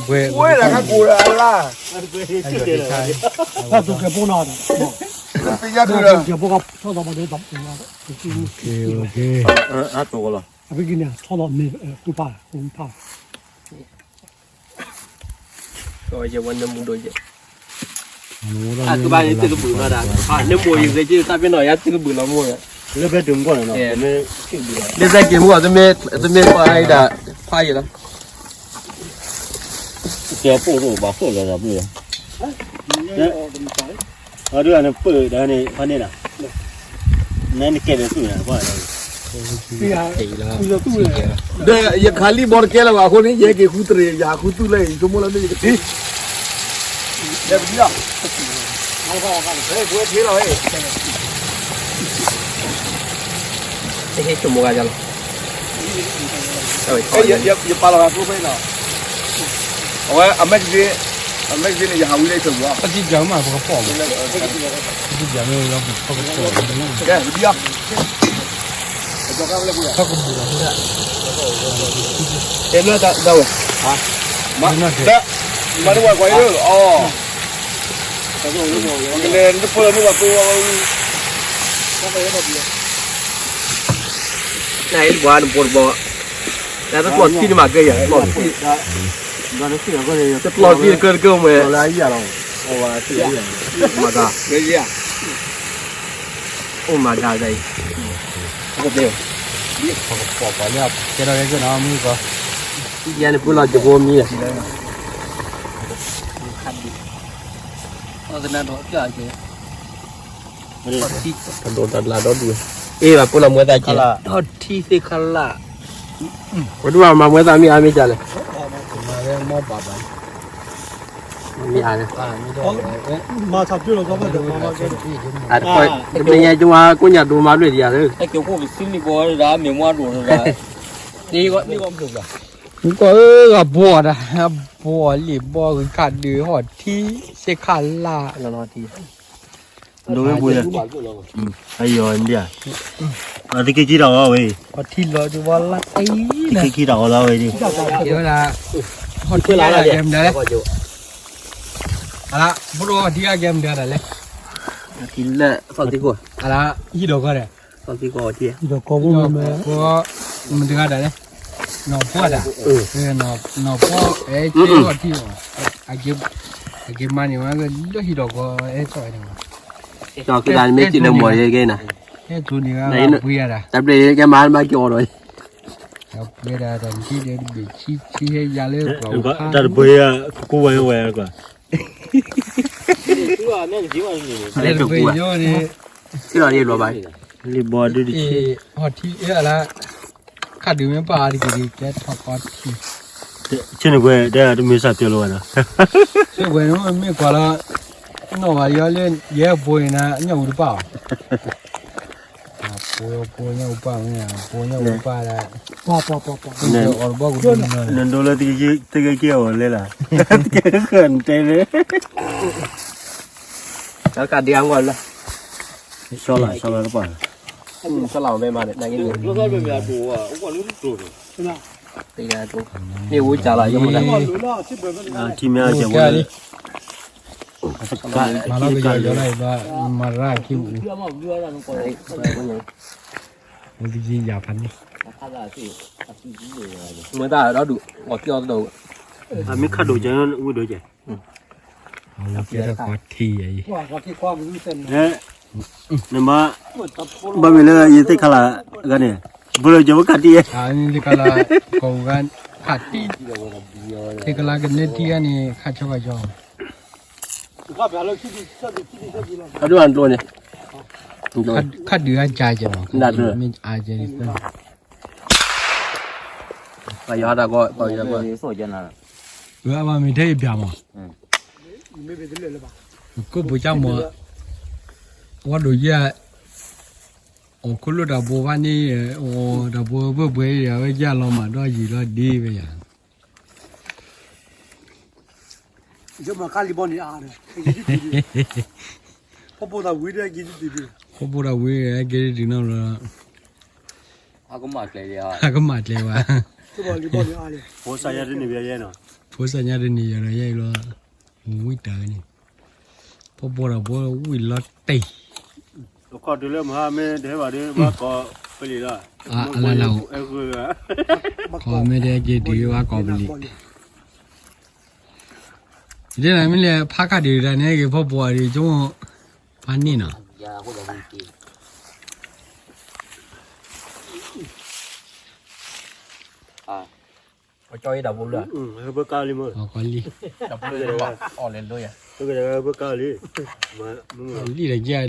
ဘီ ဝဲလၢခါကိးလၢအလါ တၢ်သူကဲၤဖိနီၤ ကဲၤဖိကဆီၣ်သီဘၣ်ဒ် အကံန့ၣ် ဆီၣ်သီမ့ၢ် ဃုဖၣ် ဃုဖၣ် ကဘၣ်န့ၣ်သုကဘုးနီၤဒၣ် န့ၣ်မိၢ်ယံၤက့ၤတၢ်ဖ့နီၤ ယၤသုကဘုးလီၤမိၢ်ဒီး လၢဖဲတုၤမူကီၢ်န့ၣ်နီၤ လၢသက့ၤမူကီၢ် တမ့ၢ်ကွၢ်ဒၣ် ခွါယံၤလီၤ ကဲပိၢ်ရိၣ်ဘၣ်ခိၣ်လီၤဒီးဘုး အဒုးန့ၣ်ပၢၢ်ဒီးန့ၣ်ဖးန့ၣ်လီၤ နဲနကဲဒီးသူၣ်န့ၣ် ကွၢ်လီၤ ဒီးယခးလံဘီတကဲလၢၤဘၣ်အဃိန့ၣ် ယဟဲက့ၤဃုတရံး ယဟးဃုသူၣ်လၢအံၤ ယဆိကမိၣ်လၢမ့ၢ်ယကထံၣ် လဲၤပဒံလီၤ ပဝဲထ့လီၤ တဟ့ၣ်ဆိကမိၣ်ဂၤယၤလီၤ ယပာ်လီၤဂၤကျိဖဲနီၤ အဝဲအမဲကဇ့ အမဲကဇ့န့ၣ် ယဟးဝံၤလၢဆၢပူၤ ပကံၢ်ပၠးမး ပကပီၢ်မး ပကံၢ်ပၠးမ့ၢ်ဝဲလီၤ ပကပီၢ် ကဲ ပဒံလီၤ ပကပီၢ် တဲဘျီတၢ်ဝဲ မၤတဝဲကွၢ်အံၤ အီၤ ကလဲၤနဖိလၢမုၢ်ဘၣ်သိဝဲ နအဲၣ်ဘၣ်နဖိတဘီ တၢ်တကျီၢ်ထံန့ၣ်မၤကဲယၤ တကျီၢ်ထံ တကျီၢ်ထံတကၢတကၢမ့ၢ် မၤတၢ် အိၣ်မၤတၢ်ဒ်အံၤ ကဲထီၣ်ကဲကၢနီၤမုၢ်ကီ ယဲန့ၣ်ပှၤလီၤကဘိမံၤ ကဒိးတၢ်လၢဒီဒူၣ် အ့ၣ်ဘၣ်ပှၤလီၤမွဲသးကဲ ထီၣ်ထံသ့ၣ်ခါလၢ် ပဒူၣ်ဘၣ်မၤမွဲသးမ့ၢ်အါမ့ၢ်ကလဲၣ် မ့ၢ်အါလၢ တမ့ၢ်ညါကဝါကိညၣ်ဒိမၤဘျုးဒံးယၤလၢ ကၠိခိၣ်ကစံလံဘီဒၣ်မ့ၢ်မွါဒိၣ်ဒၣ် ကီၢ်အၢဂၤဘီဒၣ် ဘီလံဘီဂုၤခးဒုးဟီၣ်ထံသ့ၣ်ခါလၢ် ဒိဝဲပူၤလၢ အယီၤဒံး အသက့ခံတၢ်အီၣ်ဝဲ ထံလီၤဒံးဝဲလၢတံ သက့ခံတၢ်အီၣ်လၢဝဲဒံး ဝဲဒၣ် ဟီၣ်ထံလၢ်ကဲမတၤလဲၣ် အလါ ဘိဒိဟီၣ်ထံလၢ်ကဲမတၤဒၣ်လဲၣ် ထံလၢ်သီၣ်သံခိၣ် အလါ ဟံၣ်ဒီးကီၢ်ဒီး သီၣ်သံခိၣ်ဟီၣ်ထံ ဟံၣ်ဒီးကီၢ်ဘိမ့ၢ် မတၤဂၤဒၣ်လဲၣ် နီၢ်ဖှီၣ်ဒၣ် နီၢ်ဖှီၣ် အဲၣ်ကဲဟီၣ်ထံ အက့ၤမၤန့ၢ်ဝဲလၢဟံၣ်ဒီးကီၢ် အဲၣ်ကီၢ်န့ၣ် က့ၤလၢမီၢ်ယဲကဲနၤ ဟဲကျိန့ၣ် တၢ်ဘျဲၣ်ကဲမၤမၤက့ၤအီၤဒီး ပှဲၤဒၣ်တၢ်နထံၣ်ဒီးတဘ့ၣ်ဆံဆံဟဲယၤလၢပှၤအိၣ်ဖး တၢ်တပှဲၤယၤ ကကူဝဲဝဲကွၢ် လၢတပှဲၤယိန့ၣ် ထံလီၤယဲဘျီဘၣ် လံဘီဒုတဆံ ဟီၣ်ထံအလါ ခါဒုးမ့ၢ်ပာ်အါတက့ၢ်ဒ်ကဲထီၣ်ကီထံ ဆ့ၣ်န့ၣ်ကွဲ တဲတမ့ၢ်စၢ်တဲလီၤဝဲနီၤ ဆ့ၣ်ကွဲမ့ၢ်ကွၢ်လီၤ နီၢ်ဘၣ်ယီလၢ ယဲအပူၤန့ၣ် ညၣ်အူတပၣ်အီၤ ပူၤပူၤညၣ်အူပၣ်မ့ၢ် ပူၤညၣ်အူပၣ်လၢ အီၣ်တဘီကဒိ နဒိလၢတကဲကဲအီၤလဲၣ်လၢ တကဲကဲနတဲလၢ ကဒံအဂီၢ်လၢ ဆီလီၤဆီလီၤတပၣ် ဆီလီၤဝဲမးန့ၣ် နဂ့ၢ်န့ၣ် မ့ၢ်ဝဲကၢ်လီၤ ယမူဒါ ထံမ့ၢ်အကဲဝဲ မၤလီၤကယီယီလၢဘၣ် မၤရၣ်ခံပူၤ မူကယံယၤဖးန့ၣ် မ့ၢ်တၢ်ဒီဒူၣ် အီၣ်က့ၤအီၣ်တဒီး အမ့ၢ်ခါဒိၣ်ကဲဝံၤဒိၣ်ကဲ အဝဲကဲထီၣ်ကီထံအံၤ နမ့ၢ် ဘၣ်မ့ၢ်လၢယသ့ၣ်ခါလၢအဂၤန့ၣ် ဘၣ်လၢယဝဲခါတံၢ်ယဲ သ့ၣ်ခါလၢ ကိးဂၤခါတံၢ် သ့ၣ်ခါလၢကနဲထံဂၤန့ၣ် ခါဆီခါဆီ အဒိၣ်အကျိန့ၣ်, ခါဒုးအကၢ်ကဲလီၤ, မ့ၢ်အကဲန့ၣ်, ပယီၤဟးတၢ်ကီ, ပယီၤကီ, အဝဲမ့ၢ်ထဲအံၤပၠးမး, ကိၣ်ပူၤကၢ်မး, ဝဲဒိးယဲၢ်, အိၣ်ခိၣ်လိၣ်တၢ်ဘိဖးန့ၣ်, အိၣ်တၢ်ဘိဘၢၣ်ဘှဲအံၤ အဝဲယဲၢ်လီၤမးဒီးယံာ်လီၤဒ်ဝဲယၤ ဖီဖိတၢ်ဝံၤဟဲက့ၤတတုၤနီတဘျီ, အကမၣ်ကျဲဝဲ, ဖိစၢ်ညါတန့ၢ်ယၤဒီးယဲအံၤလီၤ, ဝံတၢ်န့ၣ်, ဖီဖိတၢ်ဘိဝံလီၤတ့ၢ်, တခီတုၤလၢမဟါမ့ၢ်တဟဲဘၣ်ဒီး ဘၣ်ကီၢ်ပလံၤလီၤ, အလၢလၢ, ခီမ့ၢ်တဟဲက့ၤတုၤဘၣ်ကီၢ်ပလံၤ ဒ်န့ၣ်မ့ၢ်လဲၣ်ဖးခါဒံးတၢ်န့ၣ်က့ၤဖီဖိအံၤ ကၠိဖးန့ၣ်နီၤ, ကၠီတၢ်ဘိလၢ, ကီလံ, လံ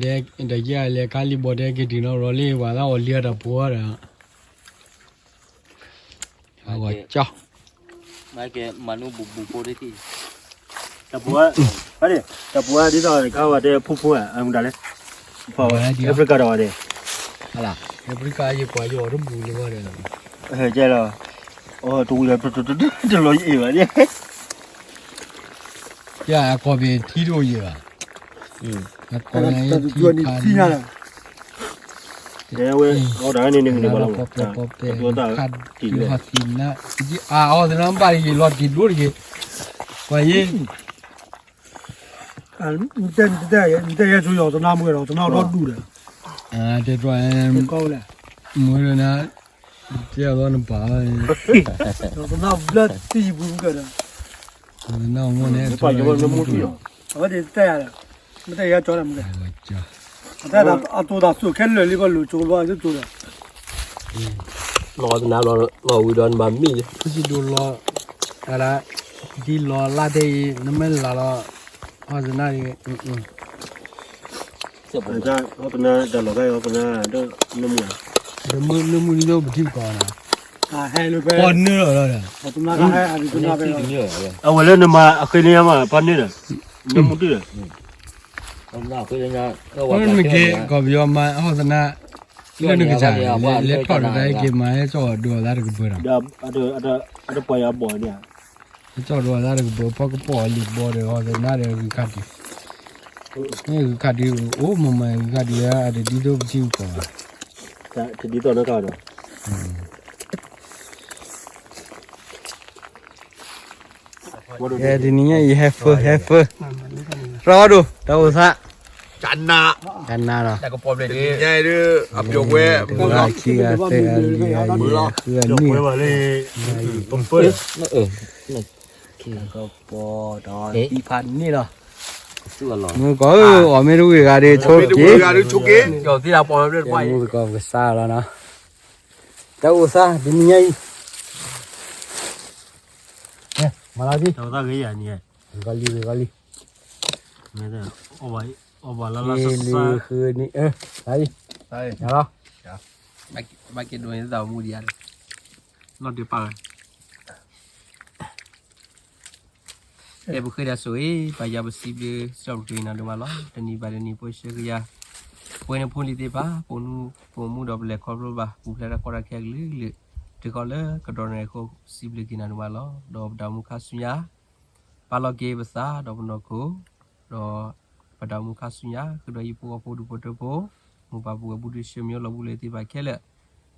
တကဲ, တကဲလဲၤကါလံဘီတဲက့ၤတုၤနီၤလီၤလံ ပှၤသးအီၣ်လံအတၢ်ဖိဒီး အဂီၢ်ကၠီ, မၤနူၤဘူးဘူးဖိဒ်ထံၣ်, တၢ်ပူၤ, တၢ်ပူၤဒ်သိးခါဝဲတဲဖိဖိဧါ အမူဒါလဲၣ်, Africa ဒီးဝဲတဲ, Africa ယကွၢ်ယအီၣ်တဘူးလၢဝဲဒီး, ကဲလီၤ, တဝံၤဒီး တလီၤယအံၤဘၣ်န့ၣ်, ယအကီၢ်ပထံတအိၣ်ယဲၢ်ဘၣ်, အကီၢ်ထံခါန့ၣ် တဲဝဲ, အီၣ်တၢ်န့ၣ်န့ၣ်န့ၣ်ဘၣ်လီၤ, ပီၣ်ပဲၣ်ပီၣ်ပဲၣ်, ခါတုၤဟီၣ်သံနါ, အီၣ်သနာ်ဘၣ်တဂ့ၤ လီၤက့ၤဒိၣ်တဂ့ၤ, ပှၤယ့, နတဲယဲဆိယီၤသနာ်မွဲဒီး သနာ်ဒီဒူၣ်ဒီး, တဲတြီ, မွဲဒီးနၤ, တဲအီၤသီနပာ်, သနာ်ဘျၢထံယပူၤမုၢ်ကဒီး, သနာ်မွဲန့ၣ်, အဝဲတဲယၤဒီး, မ့ၢ်တဲယၤကၠီဒီးမုၢ်က, အတဲအတိၢ်တၢ်သူၣ်ခဲလၢာ်လံဘၣ်လိာ်ကၠိဘၣ်ကၠိဒီး, လီၤသနာ်လီၤဝံၤဒီးနဘၣ်မံၣ်လံ, ဖုစံဒိၣ်လီၤ, ဒ်လီၤလါတဲအံၤ နမ့ၢ်လၢလီၤ, ဟီၣ်သနာ်, ဟီၣ်သနာ်တၢ်လီၤဂာ်အံၤ ဟီၣ်သနာ်, နမုၢ်နံၤဒိၣ်ပထံပကီၢ်နီၤ, ပီၢ်နၢလီၤဒီး, အဝဲလၢနမၤအဃ့န့ၣ်မး ပီၢ်နၢဒီး, နမုၢ်တံၢ်ဒီး, မ့ၢ်က့ၤကီၢ်ပယီၤမၤဟီၣ်သနာ်, လၢနကစၢ်, လဲၤထီၣ်တၢ်က့ၤမၤဟဲကၠီၣ်ဒိၣ်အသးတကပၢၤဒီး, အတပှၤယၤဘီၣ်န့ၣ် ဟဲကၠီၣ်ဒိၣ်အသးတကပၢၤ ပီၢ်ကပီၣ်အလံာ်ဘီဒီးဟီၣ်သနာ်ဒီးဂုၤခါဒံး, မ့ၢ်ဂုၤခါဒံးအိၣ်မးမးဂုၤခါဒံးဝဲအတဒ်သိးပထံပကီၢ်ဘၣ်, တဒ်သိးနီၢ်ကီၢ်ဒီး ကဲ တနံၤညါအံၤဟဲဖၢ ဟဲဖၢ, ရီဒိၣ် တၢ်အိၣ်သး, ကနၤ, ကနၤလီၤ, တနံၤညါအံၤဒုး အပျီၣ်ဝဲ တဂၤခံဂၤသၢဂၤလွံၢ်ဂၤယဲၢ်ဂၤဃုဂၤနွံဂၤ, ပၢၢ်, ကပီၤဒီးသံဖးန့ၣ်လီၤ, မုၢ်ကီၢ်ဧၢ အီၣ်မ့ၢ်တဝံၣ်ဂၤဒုးဆိက့ၤ, မုၢ်ကီၢ်ပကစၢ်လီၤနီၤ, တၢ်အိၣ်သး တနံၤညါအံၤ မၤလီၤဒံး ဂီၤလံ ဂီၤလံ, လံ, လံ, ဘၣ်က့ၤဒိးန့ၢ်သးမူဒံးဧါ, နီၢ်ဒုးပာ်ဝဲ ကဲ ပဃ့ဒၣ်ဆိၣ်ဂ့ၤ ပၢ်ယွၤပစံးဘျုး စီၤပက့ၤနၤဒိၣ်မးလီၤ. တနံၤဘၣ်တနံၤ ပှဲၤဆှၢကယၤ ပှဲၤန့ၢ်ဖိလံၤသ့ၣ်တဖၣ် ပိာ်မုၣ်ပိာ်မုၣ်ဒီးပလဲၤခီဖျိဘၣ် ပူၤဖျဲးတၢ်ကီတၢ်ခဲအကလုာ်ကလုာ် တုၤဃီၤလၢကတီၢ်နံၤအဃိ စံးဘျုးက့ၤနၤဒိၣ်မးလီၤ. ဒီးပတၢ်အိၣ်မူခါဆူညါ ပာ်လီၤက့ၤပသးဒီးပနီၢ်ခိ ဒီးပတၢ်အိၣ်မူခါဆူညါ ဃုာ်ဒီးဟံၣ်ဖိဃီဖိဒူၣ်ဖိထၢဖိ မိၢ်ပၢ်ပုၢ်ဝဲၢ်ပုၢ်ဒုးဆၢမံၤလီၤ ဘူးလၢသ့ၣ်တဖၣ်ခဲလၢာ်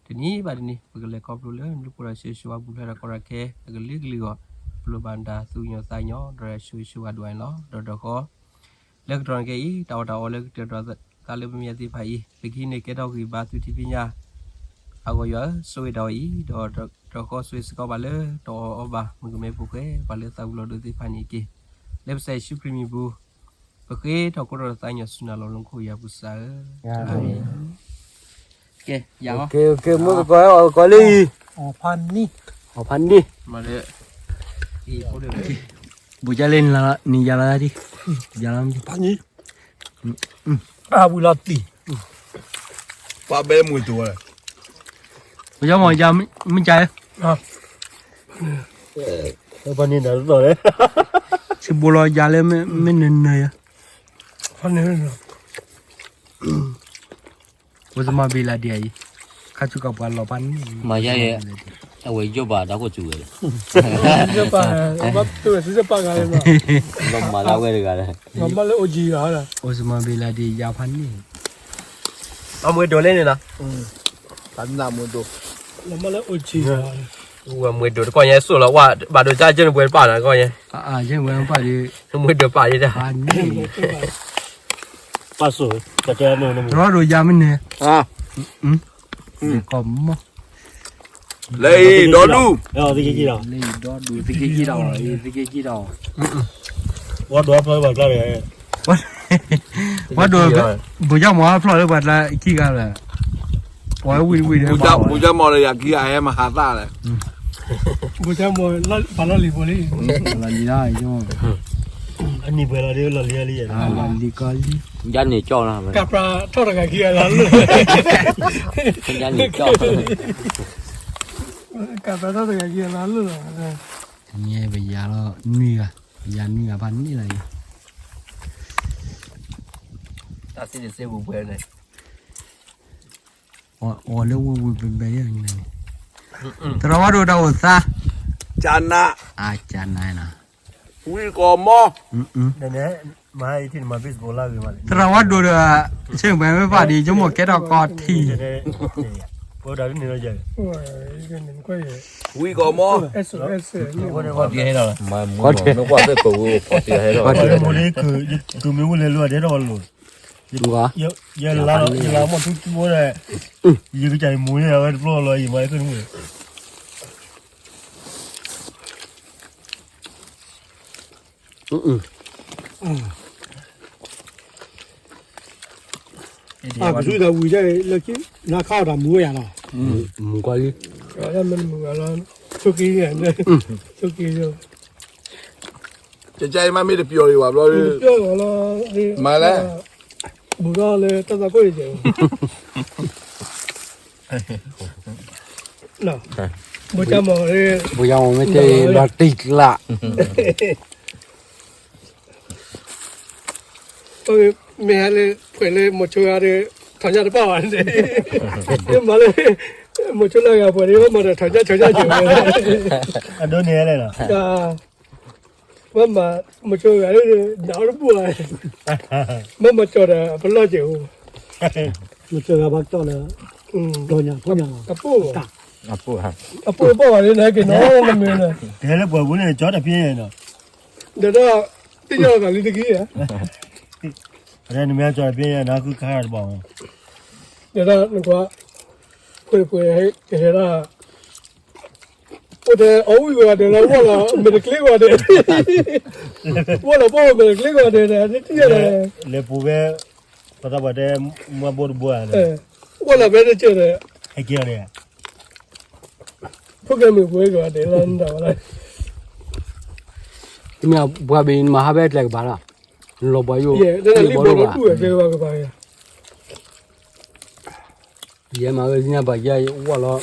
တနံၤဘၣ်တနံၤ ပကလဲၤခီဖျိလၢနဘျုးဖှိၣ်ဒီးဆၢဂ့ၤဆၢဝါ ဘူးဖျဲးတၢ်ကီတၢ်ခဲအကလုာ်ကလုာ်အဂီၢ် ပလိၣ်ဘၣ်နတၢ်သူၣ်ကညီၤသးကညီၤ ဒီးဆၢဂ့ၤဆၢဝါဒိၣ်အါန့ၣ်လီၤ. ဒီးဒီးဃီ လၢကတီၢ်နံၤခဲအံၤ တၢ်အီၣ်တၢ်အီလၢကတၢၢ်ဒီးသးလၢပမဲာ်ညါသ့ၣ်တဖၣ်အံၤ ပကဟံးန့ၢ်ကဲထီၣ်ဂံၢ်ဘါသုထံသ့ၣ်ညါ အဂီၢ်ယွၤဧၢ ဆိၣ်ဂ့ၤတၢ်အီၣ်အံၤ ဒီးဒီးဃီ ဆိၣ်ဂ့ၤစ့ၢ်ကီးဘၣ်လၢတၢ်အီၣ်အီဘၣ် မုၣ်ကမဲဖိဃဲ ပှၤလၢသးဝံၤလီၤဒိသ့ၣ်တဖၣ်န့ၣ်တက့ၢ်. လၢပကစၢ်ယ့ၣ်ၡူးခရံာ်မံၤပူၤ ပဃ့ထီၣ်ကိးထီၣ်သးကညီၤဆူနၤလီၤ လၢမူခိၣ်ယၤပူၤစၢ်ဧၢ. အၤမ့ၣ်. ကဲ ယၤလီၤ. ကဲ မုၢ်ကကီး အီၣ်ကီးလံ. အီၣ်ဖးနံၣ်. အီၣ်ဖးနံၣ်. ဘူးကလ့နံၤယၤလီၤဒံး. ယၤလီၤ ဖးနံၤ အဝံၤလီၤတံၢ် ပှၤဘဲမုၢ်တိၤဝဲ ပယီမီၤယၤမ့ၢ်ကၤ ဖးနံၤနၤတသီၣ်လဲၣ် ဆံဘိလီၤယၤလၢမ့ၢ်နၢၤနၢၤယၤ ဖးနံၤ အိၣ်စမီဘ့လးဒ့အံၤ ခါဆူကပှၤလီၤဖးန့ၣ် မၤယဲ အဝဲယိၣ်ပာ်တၢ်ခိၣ်စူၤဝဲလီၤ ယိၣ်ပာ် ဘၣ်ပဝဲစံစပာ်ဂၤလီၤ လီၤမၤလၢအဝဲတဂၤလီၤ မၤလၢအိၣ်ကံၤဂၤလီၤ အိၣ်စမီဘ့လးဒ့ယါဖးန့ၣ် အမွေဒိးလဲၣ်န့ၣ်လီၤ ပနမွေဒိး လီၤမၤလၢအိၣ်ကံၤဂၤ ဝဲမွေဒိးတကီၢ်ညါစိၣ်လီၤ ဝဲဘၣ်ဒိးကၢ်ကၢၢ်နပှဲၤတပာ်နီၤတကီၢ်ညါ ကၢၢ်ဝဲပာ်ဒီး မွေဒိးပာ်ယဲဒၣ် ပာ်စိၣ် ကၢၢ်ကၢၢ်နီၤ ရၢ်ဒိးယါမ့ၢ်န့ၣ် ကီၢ်မီၢ် လၢအံၤဒီဒူၣ် လၢအံၤဒီဒူၣ် သုက့ကံၢ်ဒီး သုက့ကံၢ်ဒီး ဝဲဒိးဖျီဘၣ်ကျါ ဝဲဒိး ဘုရားမောင်အဖျီၣ်လၢပှၤတၢ်ခံဂၤလၢာ် ပှၤဝံၤဝံၤဒီး ဘုရားမောင်လၢယၤခံဂၤဟဲမၤဟးသၣ်လဲၣ် ဘုရားမောင် ပှၤလီၢ်လံၤဖိလံ လီၤလံၤလီၤ အနံၤပှဲၤလီၤဒ်လီၤလံၤလံ လီၤလံၤကီလံ ယၤန့ၣ်ကၠီလီၤ ကပြးထီၣ်တဂၤခံဂၤလီၤ ယၤန့ၣ်ကၠီ ကပြးထီၣ်တဂၤခံဂၤလီၤ ညဲပယၤလီၤနွံဂၤ ပယၤနွံဂၤဖးန့ၣ်လီၤ တၢ်စံၣ်တစ့ပူၤပှဲၤန့ၣ် အီၤလၢဝံၤဝံၤဘဲဘဲန့ၣ် သရၣ်ဝါဒိၣ်တၢ်အိၣ်သါ ကနး အကနးနီၤ ဝံၤကီၢ်မီၢ် သရၣ်ဝါဒိၣ်ဒီး ဆ့ၣ်ပှဲၤမ့ၢ်ပာ်ဒံး ယမိၢ်ကဲထီၣ်ကီၢ်ထံး ဝံၤကီၢ်မီၢ် ကမ့ၢ်ဝဲလဲၤလိာ်အဒဲးထီၣ်ဝဲလိာ် ယလါမီၢ်ထူထူဝဲဒၣ် ယကစၢ်ယမိၢ်န့ၣ် အဝဲတပျီလီၤ ယမၤအဲၣ်ကၢၢ်တမုၢ် အကစူၢ်တၢ်ဝံၤဒၣ်လၢခံ နၤခါအီၤတၢ်မူဝဲယၤလီၤ မူကွၢ်လံ မ့ၢ်မူဂၤလီၤ ဆိက့ၤ ဆိက့ၤ ကကဲမ့ၢ်တပျီၤလံဘၣ် ဘျီ မ့ၢ်တပျီၤလံဘၣ်လီၤ မၤလဲၣ် ဘူးထီၣ်လၢတၢ်သးခိၣ်န့ၣ်ကဲ ဘူးကမီၤ ဘူးကမီၤမ့ၢ်တဲလီၤတံၢ်ကျး မ့ၢ်ဟဲလၢ ဖှဲးလၢမိၤဆိဂၤဒီး ထီၣ်ညၣ်တပၣ်ဘၣ်န့ၣ် မ့ၢ်မၤလၢ မိၤဆိလၢအဂၤပှဲၤဒီး မၤဒီးထီၣ်ညၣ်ထီၣ်ညၣ်က့ၤဝဲ အဒိန့ၣ်လဲၣ်နီၤ ဝဲမၤ မိၤဆိဂၤဒီး နးအီၤတဘူၣ်ဘၣ် မ့ၢ်မၤကၠီၤဒီး ပလီၢ်က့ၤအိၣ် မိၤဆိဂၤဘၣ်ကၠီၤလၢ ကၠီၤညါ ဖိညါလီၤ အပိၢ် အပိၢ်ဘၣ်ဘၣ်န့ၣ် နက့ၤနီၤ နမ့ၢ်န့ၣ် ကဟဲလၢပှၤပူၤန့ၣ် ကၠီတဖျဲညါနီၤ ဒီး သ့ၣ်ညါလီၤသးလံတက့ၢ် နမ့ၢ်ကၠီတဖျဲညါ နကခါတဘၣ် ဒီးနကွၢ် ဖှဲးဖှဲး ကဟဲဒၣ် အိၣ်ထဲအီၣ်ဝံၣ်ဝဲဒၣ်လၢ ဝီၢ်လီၤမဲာ်တကျ့ဝဲဒၣ် ဝီၢ်လီၤပီၢ်မဲာ်တကျ့ဝဲဒၣ် တထံၣ်ယဲၢ်လဲၣ် လဲၤပူၤဖဲ ပသးပှၢ်တဲ မွဲဘိတဘိဧါ ဝီၢ်လီၤဖဲတကဲၢ်ဒီး ဟဲက့ၤအီၤန့ၣ် ဖိၣ်ဃဲမ့ၢ်ပှဲၤကီးဒဲးလီၤ နတၢ်ဝဲလီၤ မ့ၢ်ပှၤဘ့ၣ်နမၤဟးဖဲကျဲကပၤလီၤ နလီၤပှၤယိၣ် ယဲၢ် တၢ်လံၣ်ဘီဒိၣ်ပှဲၤကျဲကပၤကပၤ ယဲမၤဝဲသ့ၣ်ညါပှၤယဲဝီၢ်လီၤ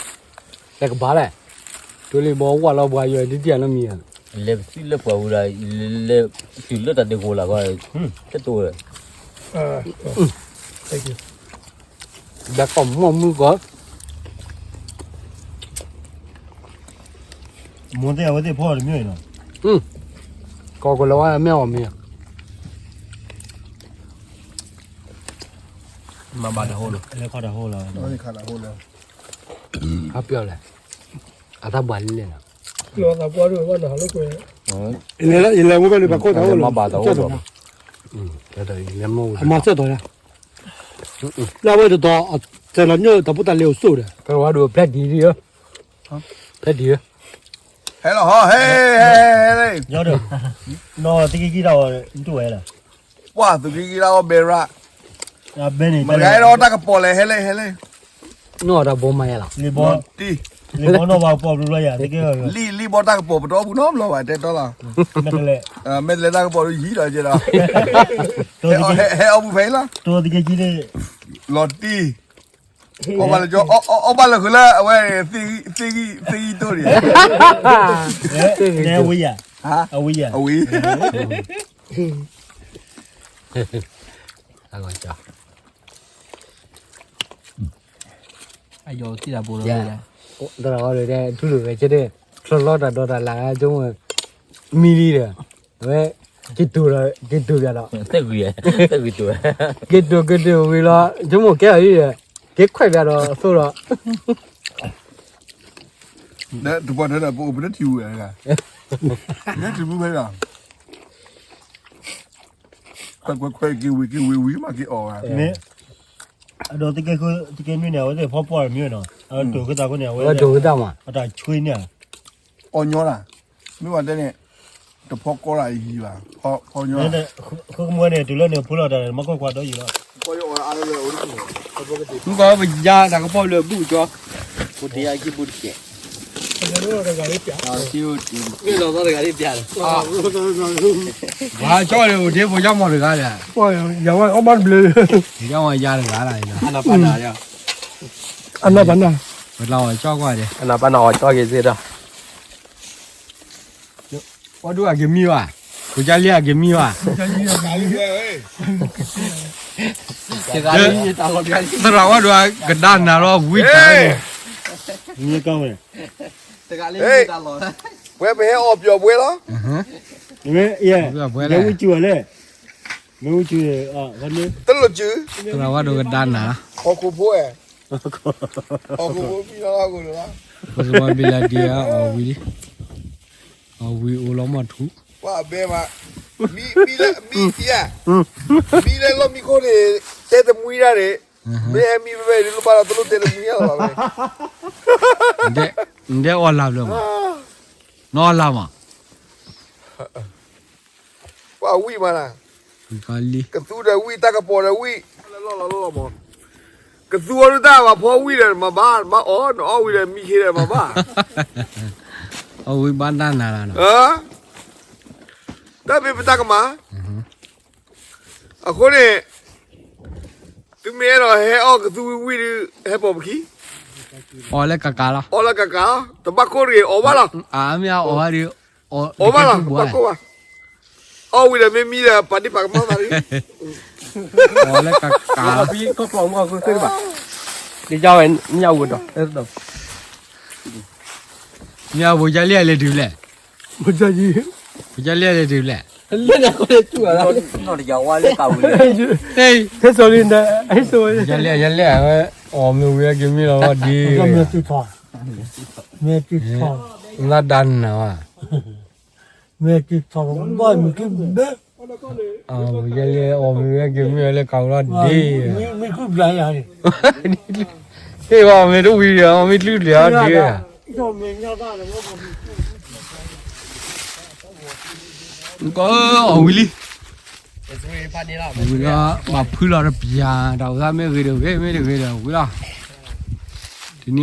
တကဘၣ်လဲၣ် တိလံၣ်ဘီဝီၢ်လီၤပှၤယိၣ်ဒ်တံၣ်အနီတမံၤ လဲၤပသံလၢပှၤဝံၤဒီး လဲၤတုၤလၢတၢ်ဒ့ကိလၢ်ကီး တတိၢ်ဝဲ ဘၣ်ကီၢ်မီၢ်မုၢ်ကီး မိၢ်သ့ၣ်အဝဲသ့ၣ်ဖီအီၤတမ့ၢ်နီၤ ကီၢ်ကလီၤဝါမ့ၢ်အီၤမ့ၢ် မၤဘၣ်တဟိလီၤ လဲၤခီတဟိလီၤ ခါပျီလဲၣ် အတၢ်ဘၣ်လံလဲၣ်နီၤ ယလဲၤမူဘဲန့ၣ် ပှၤခိၣ်တဟိလီၤ မၤဘၣ်တဟိလီၤ အမၤစၢၤတီၤယၤ လၢအဝဲတတီၤ တၢ်လီၤညိၣ်တၢ်ဖိတၢ်လံၤအိၣ်ဆိၣ်ဒီး ကဝါဒိၣ်ဖျဲၣ်ဒံးဒံးဧၢ ဖျဲၣ်ဒံးဧၢ ဟဲလီၤဟီ ဟဲ ဟဲ ဟဲ နီၢ်သကံကံတၢ်အီၣ် တူၢ်ဝဲလီၤ ပှၤသကံကံတၢ်အီၣ်ဘဲရၣ် မတဂၤအဲၣ်ဒိးတၢ်ကပီၤလဲၣ် ဟဲလဲၣ် ဟဲလဲၣ် နီၢ်တၢ်ဘိမၤယဲလီၤ လံဘီတံၢ် လံဘီနီၣ်ဘၣ်ကပီၤဘျီဘျီယၤ တက့ၢ်. လံ လံဘီတၢ်ကပီၤပတအီၣ်ပူၤနီတဘျီဘၣ် တဲတီလီၤ. မဲာ်တလဲၤ, မဲာ်တလဲၤတၢ်ကပီၤဒုးယံၤလီၤကဲဒီး, ဟဲအီၣ်ပူၤဖဲအံၤလီၤ. တိၤတက့ၢ်ကံန့ၣ်, လီၤတံၢ်, အီၣ်ဘၣ်လၢကၠီ, အီၣ်ဘၣ်လၢဃုာ်လၢအဝဲ, သ့ဂံၢ်တိၢ်န့ၣ်, အဝံယၤ, အဝံ, အဝံ, အယီၤတံၢ်တၢ်ဘိလီၤ, သရၣ်ဝဲဒီး ထူလိာ်ဝဲကဲဒီး, ချီလီတၢ်ဒီးတၢ်လၢ် ကၠိမ့ၢ်, မံလံဒီး, အဝဲ, က့ၤတိၤဒီး က့ၤတိၤယၤဒီး, က့ၤတိၤ က့ၤတိၤဝံၤလီၤ ကၠိမ့ၢ်ကဲအီၤဒီး, က့ၤခွဲးယၤဒီးသိးဒီး, တပှၢ်ထဲဒီး ပအိၣ်ပတထံၣ်ဝဲ, နထံၣ်ဖဲဒီး ခွဲးခွဲးခွဲး က့ၤဝံၤက့ၤဝံၤဝံၤမးက့ၤအီၣ်ဝဲ, အဒီးသကဲနွံန့ၣ် အဝဲသ့ၣ်ဖီပီၢ်တမံၤနီၤ, အဝဲဒိၣ်ကသးခိၣ်န့ၣ် အဝဲဒိၣ်ကသးမး အတၢ်ဆွံန့ၣ်, အီၣ်ညီတၢ်, မ့ၢ်ဝဲတဲန့ၣ်, တဖီကီတၢ်ယံၤဘၣ်, ဖီညီ, ဃုကမူန့ၣ် တုၤလၢန့ၣ်ဖိလီၤတၢ်န့ၣ် မၤကွၢ်ကွၢ်ဒီးယံၤလီၤ, မုၢ်ကီၢ်ပယါတၢ်ကပီၢ်လၢဘူၣ်ကၠီ, ဖိတယါကံဘူၣ်တကဲး, မ့ၢ်လီၤသီတဂၤဒ်ပျၢ်လီၤ, ပှၤကၠီန့ၣ် အိၣ်ဒ့ဖိယါမီၢ်တဂၤဒီး, ယါမီၢ်အီၣ်ဘၣ်တဘျုး, ယါမီၢ်ယါတဂၤလီၤ, အနီၢ်ပၢ်နၢ်, အနီၢ်ပၢ်နၢ်, ပလီၤအီၣ်ကၠီကွၢ်ဒီး, အနီၢ်ပၢ်နၢ်အီၣ်ကၠီက့ၤသ့ဒီး ပှၤဒိၣ်အက့ၤမံဘၣ်, ဖိကၠါလံအက့ၤမံဘၣ်, သရၣ်ဝဲဒိၣ်ကဒါနၤလီၤဝံတၢ်န့ၣ်, ဝဲပဟဲအီၣ်ပျီၢ်ပှဲၤလီၤ, မ့ၢ်ဝံစူၤလဲၣ်, မ့ၢ်ဝံစူၤ, တလိၣ်စူၤ, သရၣ်ဝဲဒိၣ်ကဒါနၤ, ဟီၣ်ခိၣ်ဖိ, ဟီၣ်ခိၣ်ဖိမံလီၤဟီၣ်ခိၣ်လီၤ, ပစဘီဘံလၢဒံးအီၣ်ဝံၤလံ, အီၣ်ဝံၤအိၣ်လီၤမီၢ်ထူ, ပှၤဘဲမး, မံ, မံလၢ, မံလၢလီၢ်မံခိၣ်န့ၣ်, တဲတမှံတၢ်န့ၣ်, မ့ၢ်ဟဲမံဖဲဖဲန့ၣ် လိၣ်ဘၣ်ဒီးတလိၣ်တဲတမှံတၢ်လီၤဘၣ်, နတဲအီၣ်လၢ်ဘျီမး, နအီၣ်လၢ်မး, ပှၤဝံၣ်မးနၤ, ကသူဒီးဝံၣ် တၢ်ကပီၤဒီးဝံၣ်, လီၤလီၤလီၤမး, ကသူအီၤဒုးတၢ်ဘၣ်ဖီဝံၣ်ဒီးမၤဘၣ်, ဘၣ်အီၣ် နအီၣ်ဝံၤဒီးမံခ့ဒီးမၤဘၣ်, အီၣ်ဝံၤဘၣ်တၢ်နၤလီၤ, တၢ်မ့ၢ်ပတၢ်ကမၣ်, အဃိန့ၣ် သုမ့ၢ်အဲၣ်ဒိးဟဲအီၣ်ကသူဝံၣ်ဝံၣ်ဒီး ဟဲပိာ်ပခံ, အီၣ်လၢကကးလီၤ, အီၣ်လၢကကး, တဘၣ်ခိၣ်တဂ့ၤ အီၣ်ဘၣ်လီၤ, အမ့ၢ်အီၣ်ဘၣ်ဒီး, အီၣ်ဘၣ်လီၤ တဘၣ်ခိၣ်ဘၣ်, အီၣ်ဝံၤဒီးမ့ၢ်မံဒီး ပာ်ဒံးပာ်ကမၣ်သးလံ, အီၣ်လၢကကး, ဒ်ဝဲမ့ၢ်အဝဲဒီး, မ့ၢ်အဖိကၠါလံလဲၤတုၤလဲၣ်, ဖိကၠါလံလဲၤတုၤလဲၣ်, လၢနကီၢ်လၢတူၢ်, ဟဲစိလံ, ဟဲစိ, ယလဲၣ် ယလဲၣ် အဝဲ, အီၣ်မ့ၢ်ဝံၤက့ၤမံလီၤဒ်, မ့ၢ်တုၤထီၣ်, မ့ၢ်တုၤထီၣ်, လၢဒါနၤဘၣ်, မ့ၢ်တုၤထီၣ်ဘၣ်မ့ၢ်တုၤဘၣ်, ယလဲၣ် အီၣ်မ့ၢ်ဝံၤက့ၤမံလီၤလၢကးလီၤဒ်, မ့ၢ်ခုၣ်ဘျါယၤန့ၣ်, ဟ့ၣ်အီၣ်မ့ၢ်တဝံၤဒီး အီၣ်မ့ၢ်တချုးလၢၤအီၤဒ်, ကီးအီၣ်ဝံၤလံ, ဝံၤလီၤ ဘၣ်ဖုလီၤတပျၢ် တၢ်အိၣ်သးမ့ၢ်ဂ့ၤတဂ့ၤ မ့ၢ်တဂ့ၤဒီးဝံၤလီၤ, ဒ်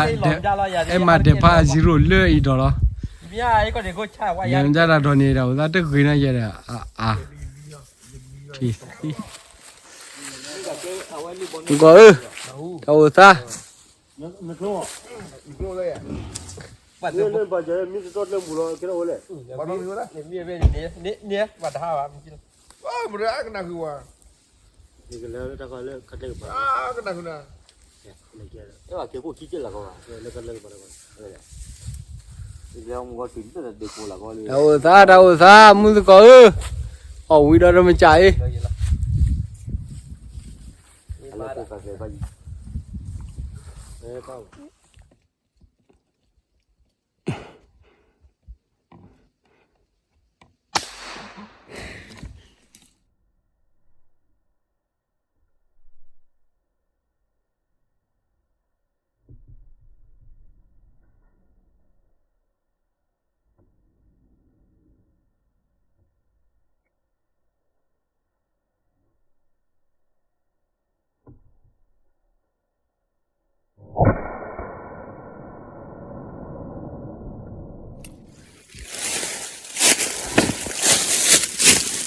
န့ၣ်, အဲၣ်မၤဒဲးဖး zero လၢအံၤဒီးလီၤ, ယမ့ၢ်တၢ်တၢ်ဒီးန့ၣ် တၢ်အိၣ်သးတဂ့ၤနီၤယဲဒီး, အါ, ကီးဧၢ, တၢ်အိၣ်သး တၢ်အိၣ်သး တၢ်အိၣ်သး မုၢ်သကိးဧၢ, အီၣ်ဝံၤဒီးတမ့ၢ်ကၢ်အံၤ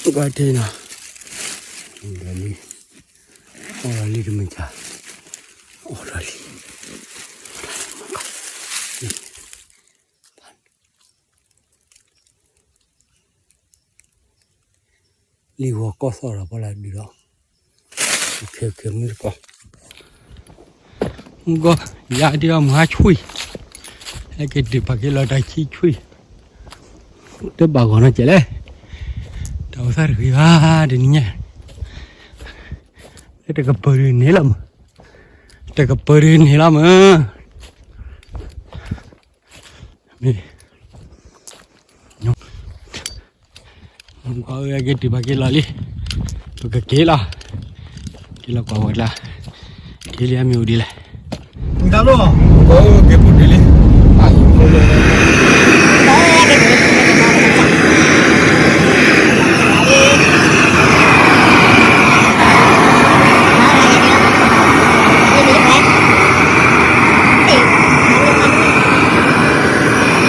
ကွၢ်တ့ၢ်နီၤ, အီၣ်လံ, အီၣ်လံတမ့ၢ်က, အီၣ်လံ, လံဂီၤကီၢ်သီၣ်ဒီးပှၤလၢဒုးဒီး, ခဲခဲမုၢ်တကီၢ်, မုၢ်ကီၢ်, ယၤဒ်အီၤမုၢ်ဟါဆွံ, ဟဲက့ၤဒုးပာ်က့ၤလီၤတၢ်ဆံဆွံ, တဘၣ်ဂီၤနီတစဲးလဲၣ်, တၢ်အိၣ်သးတဂ့ၤဘၣ်တနံၤညါ, တကပၢၤဒုးန့ၣ်လီၤမး, တကပၢၤဒုးန့ၣ်လီၤမး. မ့ၢ်, မုၢ်ကီၢ်ဧၢ က့ၤတုၤဘၣ်က့ၤလီၤလံ, ပကက့ၤလီၤ, က့ၤလီၤကွၢ်ဝဲဒၣ်, က့ၤလံအမ့ၢ်အိၣ်ဒ်လဲၣ်, မုၢ်ကီၢ်ဧၢ က့ၤပူၤတုၤလံ, အိၣ်လံဘီဝံၤ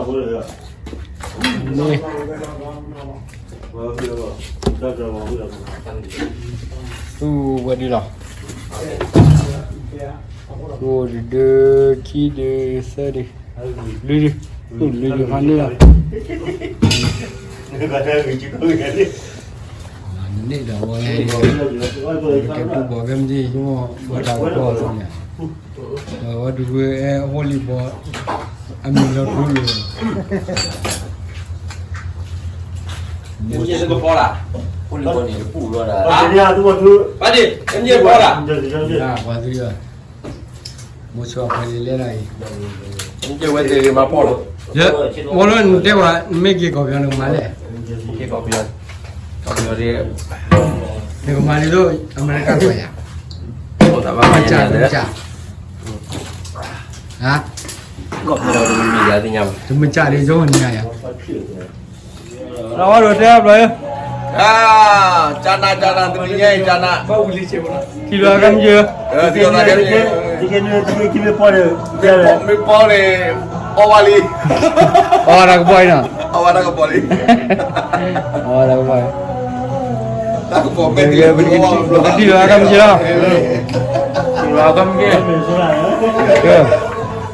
ဟိသူၣ်ဝံၤလံ, မုၢ်ကီၢ်ဧၢ, လၢ, သူၣ်ဝဲဒ်လီၤ, သူၣ်တဒု, ခံဒု, သၢဒု, လွံၢ်ဒု, သူၣ်လွံၢ်ဒုဖးန့ၣ်လီၤ. န့ၣ်ဒီးဝဲ, ကတဲပူၤဘီကဲမ့ၢ်က့ၤ ယမိၢ်ဘၣ်တၢ်ကပီၤအသးန့ၣ်, ဒီးဝဲဒုးဝဲအဲၣ်ဟိလံဘီ, အမံၤလီၤထူလီၤ, မ့ၢ်တကပီၤလၢ်, ဟိလံဘီန့ၣ်တပူၤလီၤဒၣ်, ပှၤသံလီၤ, မိၢ်ဆိအဖဲလံလဲၣ်ဒၣ်အံၤ, ဝဲသ့ၣ်မၤဖီၣ်လီၤ, မ့ၢ်လၢနတဲဝဲ နမ့ၢ်က့ၤကီၢ်ပယီၤနကမၤလဲၣ်, ကီၢ်ပယီၤ, နကမၤဒ်သိး အမဲရကၤကွၢ်ယၤ, တမ့ၢ်ကၢ်, တမ့ၢ်ကၢ်, တမ့ၢ်ကၢ်ဒ်သိးနၤယၤ, လီၤဝဲဒိးတဲဘျီ, ကနၤ ကနၤ တနံၤညါအံၤ ကနၤ, ထံၣ်လီၤကမ့ၢ်ယၤ, မ့ၢ်ပီန့ၣ်, အီၣ်ဝဲလံ, အီၣ်ဝဲတၢ်ကပီၤအံၤနီၤ, အီၣ်ဝဲတၢ်ကပီၤလံ, အီၣ်ဝဲတၢ်ကပီၤ, တၢ်ကပီၤမ့ၢ်, ပကထံၣ်လီၤကမ့ၢ်ယၤလီၤ, ထံၣ်လီၤကမ့ၢ်ယၤ, မ့ၢ်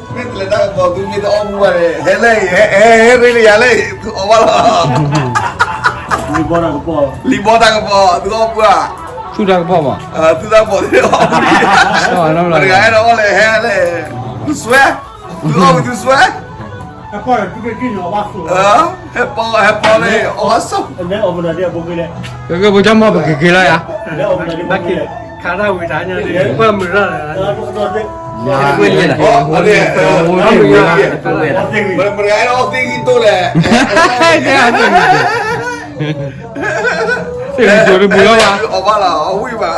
တလဲၤတၢ်ကပီၤ သုမ့ၢ်တအီၣ်မူဘၣ်န့ၣ် ဟဲလၢအံၤ, ဟဲရ့လံယၤလၢအံၤ သုအီၣ်ဘၣ်လီၤ, လံာ်ဘီတၢ်ကပီၤ သုအီၣ်မူဘၣ်, သူၣ်တၢ်ကပီၤမး, သူၣ်တၢ်ကပီၤ သုအီၣ်မူဘၣ်, တဂၤအဲၣ်ဒိးအီၣ်လဲၣ် ဟဲလၢ, သုစွဲ, သုအီၣ်မူဘၣ်သုစွဲ, ဟဲပီ, ဟဲပီန့ၣ် အီၣ်ဘၣ်ဆိ, ကကဲ ဖိကၠီမီၢ် ပကက့ၤလီၤယၤ, မတဂၤအဲၣ်ဒိးအီၣ်သ့ၣ်ဂံၢ်တိၢ်လဲၣ်, သ့ၣ်ဂံၢ်တိၢ်တပူၤလီၤဘၣ်, အီၣ်ဘၣ်လီၤ အဝံၣ်ဘၣ်,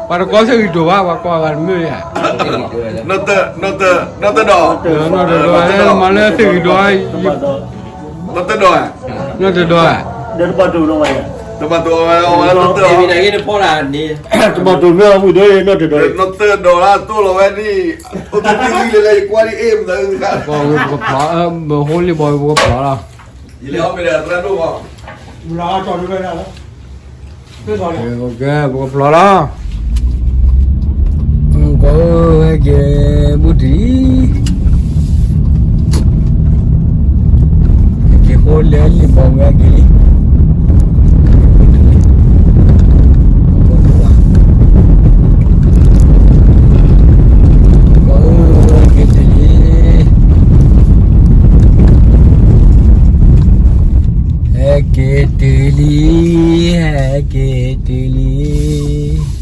ပှၤတကိးသ့ၣ်ဂံၢ်တိၢ်ဘၣ် ပှၤကိးဂၤတမ့ၢ်ဧါ, နီၢ်တဒီး, နီၢ်တဒီး မၤလၢသ့ၣ်ဂံၢ်တိၢ်, နီၢ်တဒီး, နီၢ်တဒီး, တဘၣ်တိၢ်ဝဲ, တဘၣ်တိၢ်ဝဲ, နီၢ်တဒီးလၢတိၢ်လီၤဝဲဒၣ်, အိၣ်သ့ၣ်ဂံၢ်လၢယကွၢ်ဒ်အ့ၣ်မသး, ပကဖျီ, ဟိလံဘီ ပကဖျီလီၤ, ယလဲၤအီၣ်မ့ၢ်ဒီးသရၣ်ဒိၣ်မး, ကဲ ပကဖျီလီၤ, ကီၢ်ဟဲက့ၤဘူးတံၢ်, က့ၤဃိလၢလံာ်ဘီဝဲက့ၤလံ, ကီၢ်ဟဲက့ၤတ့ၢ်လံ, ဟဲက့ၤတ့ၢ်လံ, ဟဲက့ၤတ့ၢ်လံ.